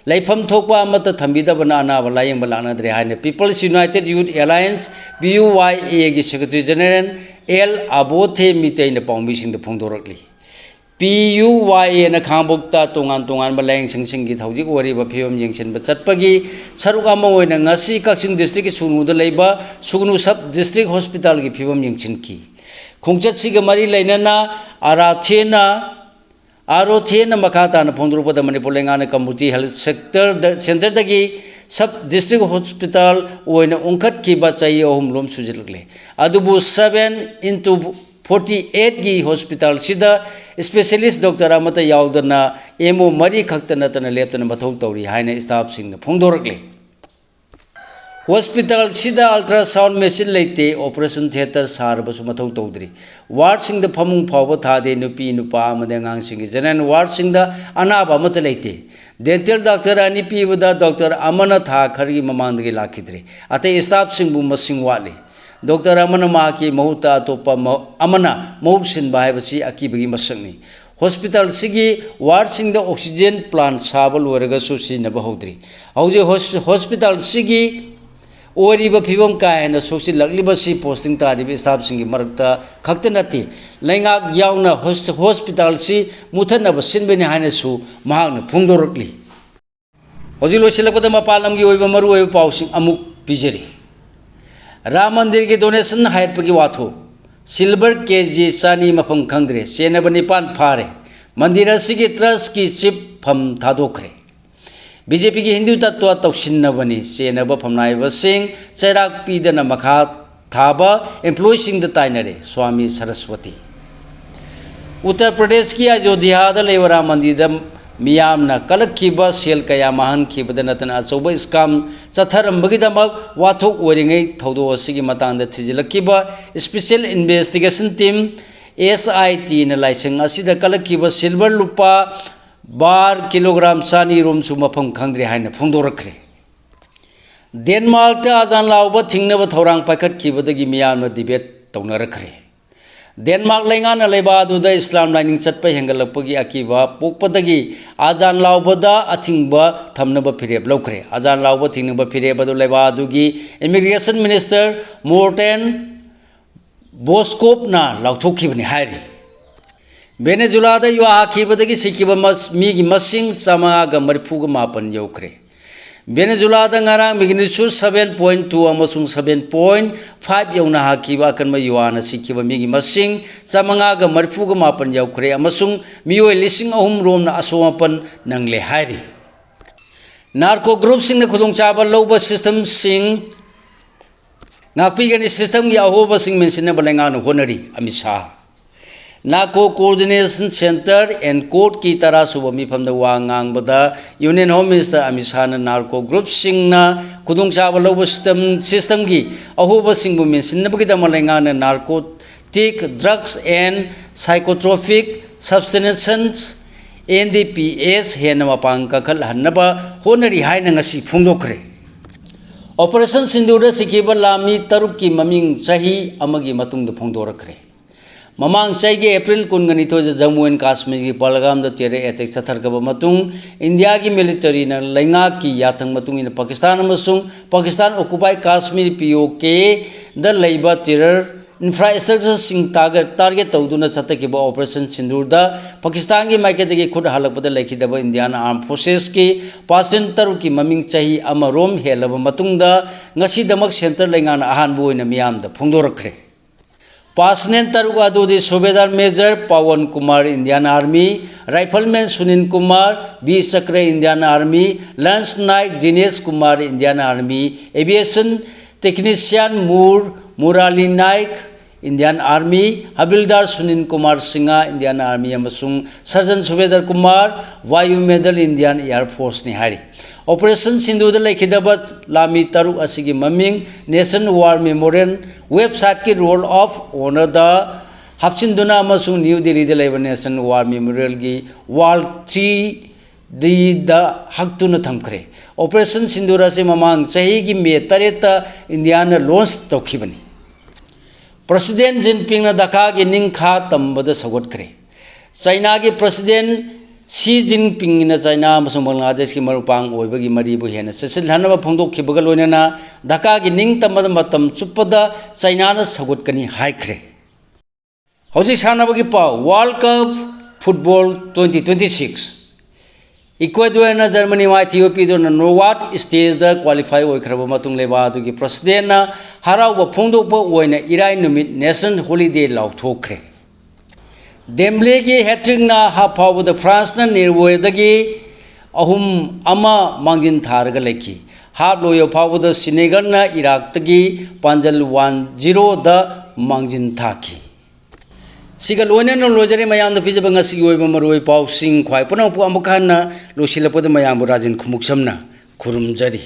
ꯂꯩꯐꯝ ꯊꯣꯛꯄ ꯑꯃꯠꯇ ꯊꯝꯕꯤꯗꯕꯅ ꯑꯅꯥꯕ ꯂꯥꯌꯦꯡꯕ ꯂꯥꯛꯅꯗ꯭ꯔꯦ ꯍꯥꯏꯅ People's United Youth Alliance, P U Y Aꯒꯤ Secretary General L ꯑꯕꯣꯊꯦ ꯃꯤꯇꯩꯅ ꯄꯥꯎꯃꯤꯁꯤꯡꯗ ꯐꯣꯡꯗꯣꯔꯛꯂꯤ꯫ P U Y Aꯅ ꯈꯥꯡꯉꯕꯣꯛꯇ ꯇꯣꯉꯥꯟ ꯇꯣꯉꯥꯟꯕ ꯂꯥꯌꯦꯡꯁꯪꯁꯤꯡꯒꯤ ꯍꯧꯖꯤꯛ ꯑꯣꯏꯔꯤꯕ ꯐꯤꯕꯝ ꯌꯦꯡꯁꯤꯟꯕ ꯆꯠꯄꯒꯤ ꯁꯔꯨꯛ ꯑꯃ ꯑꯣꯏꯅ ꯉꯁꯤ ꯀꯛꯆꯤꯡ districtꯀꯤ ꯁꯨꯒꯅꯨꯗ ꯂꯩꯕ ꯁꯨꯒꯅꯨ Sub District Hospitalꯒꯤ ꯐꯤꯕꯝ ꯌꯦꯡꯁꯤꯟꯈꯤ꯫ ꯈꯣꯡꯆꯠꯁꯤꯒ ꯃꯔꯤ ꯂꯩꯅꯅ ꯑꯥꯔ ꯑꯥꯔ ꯊꯦꯅ, ꯑꯥꯔ ꯑꯣ ꯊꯦꯅ ꯃꯈꯥ ꯇꯥꯅ ꯐꯣꯡꯗꯣꯔꯛꯄꯗ, ꯃꯅꯤꯄꯨꯔ ꯂꯩꯉꯥꯛꯅ ꯀꯝꯃꯨꯅꯤꯇꯤ ꯍꯦꯜꯊ ꯁꯦꯛꯇꯔꯗ, ꯁꯦꯟꯇꯔꯗꯒꯤ Sub District Hospital ꯑꯣꯏꯅ ꯑꯣꯟꯈꯠꯈꯤꯕ ꯆꯍꯤ ꯑꯍꯨꯝ ꯂꯣꯝ ꯁꯨꯖꯤꯜꯂꯛꯂꯦ꯫ ꯑꯗꯨꯕꯨ seven into forty eightꯀꯤ hospitalꯁꯤꯗ specialist doctor ꯑꯃꯠꯇ ꯌꯥꯎꯗꯅ M O ꯃꯔꯤ ꯈꯛꯇ ꯅꯠꯇꯅ ꯂꯦꯞꯇꯅ ꯃꯊꯧ ꯇꯧꯔꯤ ꯍꯥꯏꯅ staffꯁꯤꯡꯅ ꯐꯣꯡꯗꯣꯔꯛꯂꯤ꯫ Hospitalꯁꯤꯗ ultrasound machine ꯂꯩꯇꯦ, operation theatre ꯁꯥꯔꯕꯁꯨ ꯃꯊꯧ ꯇꯧꯗ꯭ꯔꯤ꯫ Wardꯁꯤꯡꯗ ꯐꯃꯨꯡ ꯐꯥꯎꯕ ꯊꯥꯗꯦ, ꯅꯨꯄꯤ, ꯅꯨꯄꯥ ꯑꯃꯗꯤ ꯑꯉꯥꯡꯁꯤꯡꯒꯤ general wardꯁꯤꯡꯗ ꯑꯅꯥꯕ ꯑꯃꯠꯇ ꯂꯩꯇꯦ꯫ Dental doctor ꯑꯅꯤ ꯄꯤꯕꯗ doctor ꯑꯃꯅ ꯊꯥ ꯈꯔꯒꯤ ꯃꯃꯥꯡꯗꯒꯤ ꯂꯥꯛꯈꯤꯗ꯭ꯔꯦ꯫ ꯑꯇꯩ staffꯁꯤꯡꯕꯨ ꯃꯁꯤꯡ ꯋꯥꯠꯂꯤ꯫ Doctor ꯑꯃꯅ ꯃꯍꯥꯛꯀꯤ ꯃꯍꯨꯠꯇ ꯑꯇꯣꯞꯄ ꯃ-, ꯑꯃꯅ ꯃꯍꯨꯠ ꯁꯤꯟꯕ ꯍꯥꯏꯕꯁꯤ ꯑꯀꯤꯕꯒꯤ ꯃꯁꯛꯅꯤ꯫ Hospitalꯁꯤꯒꯤ wardꯁꯤꯡꯗ oxygen plant ꯁꯥꯕ ꯂꯣꯏꯔꯒꯁꯨ ꯁꯤꯖꯤꯟꯅꯕ ꯍꯧꯗ꯭ꯔꯤ꯫ ꯍꯧꯖꯤꯛ ꯍꯣꯁ-, hospitalꯁꯤꯒꯤ ꯑꯣꯏꯔꯤꯕ ꯐꯤꯕꯝ ꯀꯥ ꯍꯦꯟꯅ ꯁꯣꯛꯆꯤꯜꯂꯛꯂꯤꯕꯁꯤ posting ꯇꯥꯔꯤꯕ staffꯁꯤꯡꯒꯤ ꯃꯔꯛꯇ ꯈꯛꯇ ꯅꯠꯇꯦ, ꯂꯩꯉꯥꯛ ꯌꯥꯎꯅ ꯍꯣꯁ-, hospitalꯁꯤ ꯃꯨꯊꯠꯅꯕ ꯁꯤꯟꯕꯅꯤ ꯍꯥꯏꯅꯁꯨ ꯃꯍꯥꯛꯅ ꯐꯣꯡꯗꯣꯔꯛꯂꯤ꯫ ꯍꯧꯖꯤꯛ ꯂꯣꯏꯁꯤꯜꯂꯛꯄꯗ ꯃꯄꯥꯟ ꯂꯝꯒꯤ ꯑꯣꯏꯕ ꯃꯔꯨꯑꯣꯏꯕ ꯄꯥꯎꯁꯤꯡ ꯑꯃꯨꯛ ꯄꯤꯖꯔꯤ꯫ ꯔꯥꯝ ꯃꯟꯗꯤꯔꯒꯤ donation ꯍꯥꯏꯔꯛꯄꯒꯤ ꯋꯥꯊꯣꯛ꯫ Silver K G ꯆꯅꯤ ꯃꯐꯝ ꯈꯪꯗ꯭ꯔꯦ, ꯆꯦꯟꯅꯕ ꯅꯤꯄꯥꯟ ꯐꯥꯔꯦ꯫ ꯃꯟꯗꯤꯔ ꯑꯁꯤꯒꯤ trustꯀꯤ chief ꯐꯝ ꯊꯥꯗꯣꯛꯈ꯭ꯔꯦ꯫ BJPꯒꯤ ꯍꯤꯟꯗꯨ ꯇꯠꯇ꯭ꯋ ꯇꯧꯁꯤꯟꯅꯕꯅꯤ, ꯆꯦꯟꯅꯕ ꯐꯝꯅꯥꯏꯕꯁꯤꯡ ꯆꯩꯔꯥꯛ ꯄꯤꯗꯅ ꯃꯈꯥ ꯊꯥꯕ employeeꯁꯤꯡꯗ ꯇꯥꯏꯅꯔꯦ, ꯁ꯭ꯋꯥꯃꯤ ꯁꯔꯁꯋꯇꯤ꯫ ꯎꯠꯇꯔ ꯄ꯭ꯔꯗꯦꯁꯀꯤ ꯑꯌꯣꯙ꯭ꯌꯥꯗ ꯂꯩꯕ ꯔꯥꯝ ꯃꯟꯗꯤꯔꯗ ꯃꯤꯌꯥꯝꯅ ꯀꯜꯂꯛꯈꯤꯕ ꯁꯦꯜ ꯀꯌꯥ ꯃꯥꯡꯍꯟꯈꯤꯕꯗ ꯅꯠꯇꯅ ꯑꯆꯧꯕ scam ꯆꯠꯊꯔꯝꯕꯒꯤꯗꯃꯛ ꯋꯥꯊꯣꯛ ꯑꯣꯏꯔꯤꯉꯩ ꯊꯧꯗꯣꯛ ꯑꯁꯤꯒꯤ ꯃꯇꯥꯡꯗ ꯊꯤꯖꯤꯜꯂꯛꯈꯤꯕ Special Investigation Team, S I T ꯅ ꯂꯥꯏꯁꯪ ꯑꯁꯤꯗ ꯀꯜꯂꯛꯈꯤꯕ silver ꯂꯨꯄꯥ ꯕꯥꯔ ꯀꯤꯂꯣꯒ꯭ꯔꯥꯝ ꯆꯅꯤ ꯔꯣꯝꯁꯨ ꯃꯐꯝ ꯈꯪꯗ꯭ꯔꯦ ꯍꯥꯏꯅ ꯐꯣꯡꯗꯣꯔꯛꯈ꯭ꯔꯦ꯫ ꯗꯦꯟꯃꯥꯔꯛꯇ ꯑꯖꯥꯟ ꯂꯥꯎꯕ ꯊꯤꯡꯅꯕ ꯊꯧꯔꯥꯡ ꯄꯥꯏꯈꯠꯈꯤꯕꯗꯒꯤ ꯃꯤꯌꯥꯝꯅ debate ꯇꯧꯅꯔꯛꯈ꯭ꯔꯦ꯫ ꯗꯦꯟꯃꯥꯔꯛ ꯂꯩꯉꯥꯛꯅ ꯂꯩꯕꯥꯛ ꯑꯗꯨꯗ ꯏꯁꯂꯥꯝ ꯂꯥꯏꯅꯤꯡ ꯆꯠꯄ ꯍꯦꯟꯒꯠꯂꯛꯄꯒꯤ ꯑꯀꯤꯕ ꯄꯣꯛꯄꯗꯒꯤ ꯑꯖꯥꯟ ꯂꯥꯎꯕꯗ ꯑꯊꯤꯡꯕ ꯊꯝꯅꯕ ꯐꯤꯔꯦꯞ ꯂꯧꯈ꯭ꯔꯦ꯫ ꯑꯖꯥꯟ ꯂꯥꯎꯕ ꯊꯤꯡꯅꯕ ꯐꯤꯔꯦꯞ ꯑꯗꯨ ꯂꯩꯕꯥꯛ ꯑꯗꯨꯒꯤ Immigration Minister Morten Boskopꯅ ꯂꯥꯎꯊꯣꯛꯈꯤꯕꯅꯤ ꯍꯥꯏꯔꯤ꯫ ꯚꯦꯅꯦꯖꯨꯂꯥꯗ ꯌꯨꯍꯥ ꯍꯥꯈꯤꯕꯗꯒꯤ ꯁꯤꯈꯤꯕ ꯃꯤꯒꯤ ꯃꯁꯤꯡ ꯆꯥꯃꯉꯥꯒ ꯃꯔꯤꯐꯨꯒ ꯃꯥꯄꯟ ꯌꯧꯈ꯭ꯔꯦ꯫ ꯚꯦꯅꯦꯖꯨꯂꯥꯗ ꯉꯔꯥꯡ magnitude seven point two ꯑꯃꯁꯨꯡ seven point five ꯌꯧꯅ ꯍꯥꯈꯤꯕ ꯑꯀꯟꯕ ꯌꯨꯍꯥꯅ ꯁꯤꯈꯤꯕ ꯃꯤꯒꯤ ꯃꯁꯤꯡ ꯆꯥꯃꯉꯥꯒ ꯃꯔꯤꯐꯨꯒ ꯃꯥꯄꯟ ꯌꯧꯈ꯭ꯔꯦ ꯑꯃꯁꯨꯡ ꯃꯤꯑꯣꯏ ꯂꯤꯁꯤꯡ ꯑꯍꯨꯝ ꯔꯣꯝꯅ ꯑꯁꯣꯛ ꯑꯄꯟ ꯅꯪꯂꯦ ꯍꯥꯏꯔꯤ꯫ Narco groupꯁꯤꯡꯅ ꯈꯨꯗꯣꯡꯆꯥꯕ ꯂꯧꯕ systemꯁꯤꯡ ꯉꯥꯛꯄꯤꯒꯅꯤ꯫ Systemꯒꯤ ꯑꯍꯣꯕꯁꯤꯡ ꯃꯦꯟꯁꯤꯟꯅꯕ ꯂꯩꯉꯥꯛꯅ ꯍꯣꯠꯅꯔꯤ, Amit Shah. Narco Coordination Centre and Courtꯀꯤ ꯇꯔꯥꯁꯨꯕ ꯃꯤꯐꯝꯗ ꯋꯥ ꯉꯥꯡꯕꯗ Union Home Minister Amit ꯁꯥꯍꯅ narco groupꯁꯤꯡꯅ ꯈꯨꯗꯣꯡꯆꯥꯕ ꯂꯧꯕ system, systemꯒꯤ ꯑꯍꯣꯕꯁꯤꯡꯕꯨ ꯃꯦꯟꯁꯤꯟꯅꯕꯒꯤꯗꯃꯛ ꯂꯩꯉꯥꯛꯅ Narcotic Drugs and Psychotropic Substances, N D P S, ꯍꯦꯟꯅ ꯃꯄꯥꯡ ꯀꯟꯈꯠꯍꯟꯅꯕ ꯍꯣꯠꯅꯔꯤ ꯍꯥꯏꯅ ꯉꯁꯤ ꯐꯣꯡꯗꯣꯛꯈ꯭ꯔꯦ꯫ Operation ꯁꯤꯟꯗꯨꯔꯗ ꯁꯤꯈꯤꯕ ꯂꯥꯟꯃꯤ ꯇꯔꯨꯛꯀꯤ ꯃꯃꯤꯡ ꯆꯍꯤ ꯑꯃꯒꯤ ꯃꯇꯨꯡꯗ ꯐꯣꯡꯗꯣꯔꯛꯈ꯭ꯔꯦ꯫ ꯃꯃꯥꯡ ꯆꯍꯤꯒꯤ April ꯀꯨꯟꯒ ꯅꯤꯊꯣꯏꯗ Jammu and Kashmirꯒꯤ ꯄꯍꯜꯒꯥꯝꯗ terror attack ꯆꯠꯊꯔꯛꯈ꯭ꯔꯕ ꯃꯇꯨꯡ, ꯏꯟꯗꯤꯌꯥꯒꯤ militaryꯅ ꯂꯩꯉꯥꯛꯀꯤ ꯌꯥꯊꯪ ꯃꯇꯨꯡ ꯏꯟꯅ ꯄꯥꯀꯤꯁꯇꯥꯟ ꯑꯃꯁꯨꯡ Pakistan occupied Kashmir, P O Kꯗ ꯂꯩꯕ terror infrastructureꯁꯤꯡ target, target ꯇꯧꯗꯨꯅ ꯆꯠꯊꯈꯤꯕ Operation ꯁꯤꯟꯗꯨꯔꯗ ꯄꯥꯀꯤꯁꯇꯥꯟꯒꯤ ꯃꯥꯏꯀꯩꯗꯒꯤ ꯈꯨꯠ ꯍꯜꯂꯛꯄꯗ ꯂꯩꯈꯤꯗꯕ Indian Armed Forcesꯀꯤ personnel ꯇꯔꯨꯛꯀꯤ ꯃꯃꯤꯡ ꯆꯍꯤ ꯑꯃꯔꯣꯝ ꯍꯦꯜꯂꯕ ꯃꯇꯨꯡꯗ ꯉꯁꯤꯗꯃꯛ centre ꯂꯩꯉꯥꯛꯅ ꯑꯍꯥꯟꯕ ꯑꯣꯏꯅ ꯃꯤꯌꯥꯝꯗ ꯐꯣꯡꯗꯣꯔꯛꯈ꯭ꯔꯦ꯫ Personnel ꯇꯔꯨꯛ ꯑꯗꯨꯗꯤ Subedar Major Pawan Kumar, Indian Army, Rifleman Sunil Kumar, B Chakra, Indian Army, Lance Naik Dinesh Kumar, Indian Army, Aviation Technician Mur Murali Naik, Indian Army, ꯍꯕꯤꯜꯗꯥꯔ ꯁꯨꯅꯤꯜ ꯀꯨꯃꯥꯔ ꯁꯤꯡꯍ Indian Army ꯑꯃꯁꯨꯡ ꯁꯔꯖꯟ ꯁꯨꯕꯦꯗꯥꯔ Kumar Vayu Medal Indian Air Forceꯅꯤ ꯍꯥꯏꯔꯤ꯫ Operation ꯁꯤꯟꯗꯨꯔꯗ ꯂꯩꯈꯤꯗꯕ ꯂꯥꯟꯃꯤ ꯇꯔꯨꯛ ꯑꯁꯤꯒꯤ ꯃꯃꯤꯡ National War Memorial websiteꯀꯤ Roll of Honourꯗ ꯍꯥꯞꯆꯤꯟꯗꯨꯅ ꯑꯃꯁꯨꯡ ꯅ꯭ꯌꯨ ꯗꯤꯜꯂꯤꯗ ꯂꯩꯕ National War Memorialꯒꯤ Wall Three Dꯗ ꯍꯛꯇꯨꯅ ꯊꯝꯈ꯭ꯔꯦ꯫ Operation ꯁꯤꯟꯗꯨꯔ ꯑꯁꯤ ꯃꯃꯥꯡ ꯆꯍꯤꯒꯤ ꯃꯦ ꯇꯔꯦꯠꯇ ꯏꯟꯗꯤꯌꯥꯅ launch ꯇꯧꯈꯤꯕꯅꯤ꯫ President ꯖꯤꯟꯄꯤꯡꯅ ꯙꯥꯀꯥꯒꯤ ꯅꯤꯡꯈꯥ ꯇꯝꯕꯗ ꯁꯧꯒꯠꯈ꯭ꯔꯦ꯫ ꯆꯥꯏꯅꯥꯒꯤ President ꯁꯤ ꯖꯤꯟꯄꯤꯡꯅ ꯆꯥꯏꯅꯥ ꯑꯃꯁꯨꯡ ꯕꯪꯒ꯭ꯂꯥꯗꯦꯁꯀꯤ ꯃꯔꯨꯞ ꯃꯄꯥꯡ ꯑꯣꯏꯕꯒꯤ ꯃꯔꯤꯕꯨ ꯍꯦꯟꯅ ꯆꯦꯠꯁꯤꯜꯍꯟꯅꯕ ꯐꯣꯡꯗꯣꯛꯈꯤꯕꯒ ꯂꯣꯏꯅꯅ ꯙꯥꯀꯥꯒꯤ ꯅꯤꯡꯇꯝꯕꯗ ꯃꯇꯝ ꯆꯨꯞꯄꯗ ꯆꯥꯏꯅꯥꯅ ꯁꯧꯒꯠꯀꯅꯤ ꯍꯥꯏꯈ꯭ꯔꯦ꯫ ꯍꯧꯖꯤꯛ ꯁꯥꯟꯅꯕꯒꯤ ꯄꯥꯎ꯫ World Cup Football twenty twenty-six꯫ Ecuadorꯅ Germany ꯃꯥꯏꯊꯤꯕ ꯄꯤꯗꯨꯅ knockout stageꯗ qualify ꯑꯣꯏꯈ꯭ꯔꯕ ꯃꯇꯨꯡ ꯂꯩꯕꯥꯛ ꯑꯗꯨꯒꯤ Presidentꯅ ꯍꯔꯥꯎꯕ ꯐꯣꯡꯗꯣꯛꯄ ꯑꯣꯏꯅ ꯏꯔꯥꯏ ꯅꯨꯃꯤꯠ national holiday ꯂꯥꯎꯊꯣꯛꯈ꯭ꯔꯦ꯫ ꯗꯦꯝꯕ꯭ꯂꯦꯒꯤ hat-trickꯅ half ꯐꯥꯎꯕꯗ Franceꯅ Norwayꯗꯒꯤ ꯑꯍꯨꯝ ꯑꯃ ꯃꯥꯡꯖꯤꯟ ꯊꯥꯔꯒ ꯂꯩꯈꯤ꯫ Half ꯂꯣꯏꯕ ꯐꯥꯎꯕꯗ Senegalꯅ Iraqꯇꯒꯤ ꯄꯥꯟꯖꯜ one zeroꯗ ꯃꯥꯡꯖꯤꯟ ꯊꯥꯈꯤ꯫ ꯁꯤꯒ ꯂꯣꯏꯅꯅ ꯂꯣꯏꯖꯔꯦ ꯃꯌꯥꯝꯗ ꯄꯤꯖꯕ ꯉꯁꯤꯒꯤ ꯑꯣꯏꯕ ꯃꯔꯨꯑꯣꯏ ꯄꯥꯎꯁꯤꯡ꯫ ꯈ꯭ꯋꯥꯏ ꯄꯨꯝꯅꯃꯛꯄꯨ ꯑꯃꯨꯛ ꯍꯟꯅ ꯂꯣꯏꯁꯤꯜꯂꯛꯄꯗ ꯃꯌꯥꯝꯕꯨ ꯔꯥꯖꯦꯟ ꯈꯨꯃꯨꯛꯁꯝꯅ ꯈꯨꯔꯨꯝꯖꯔꯤ꯫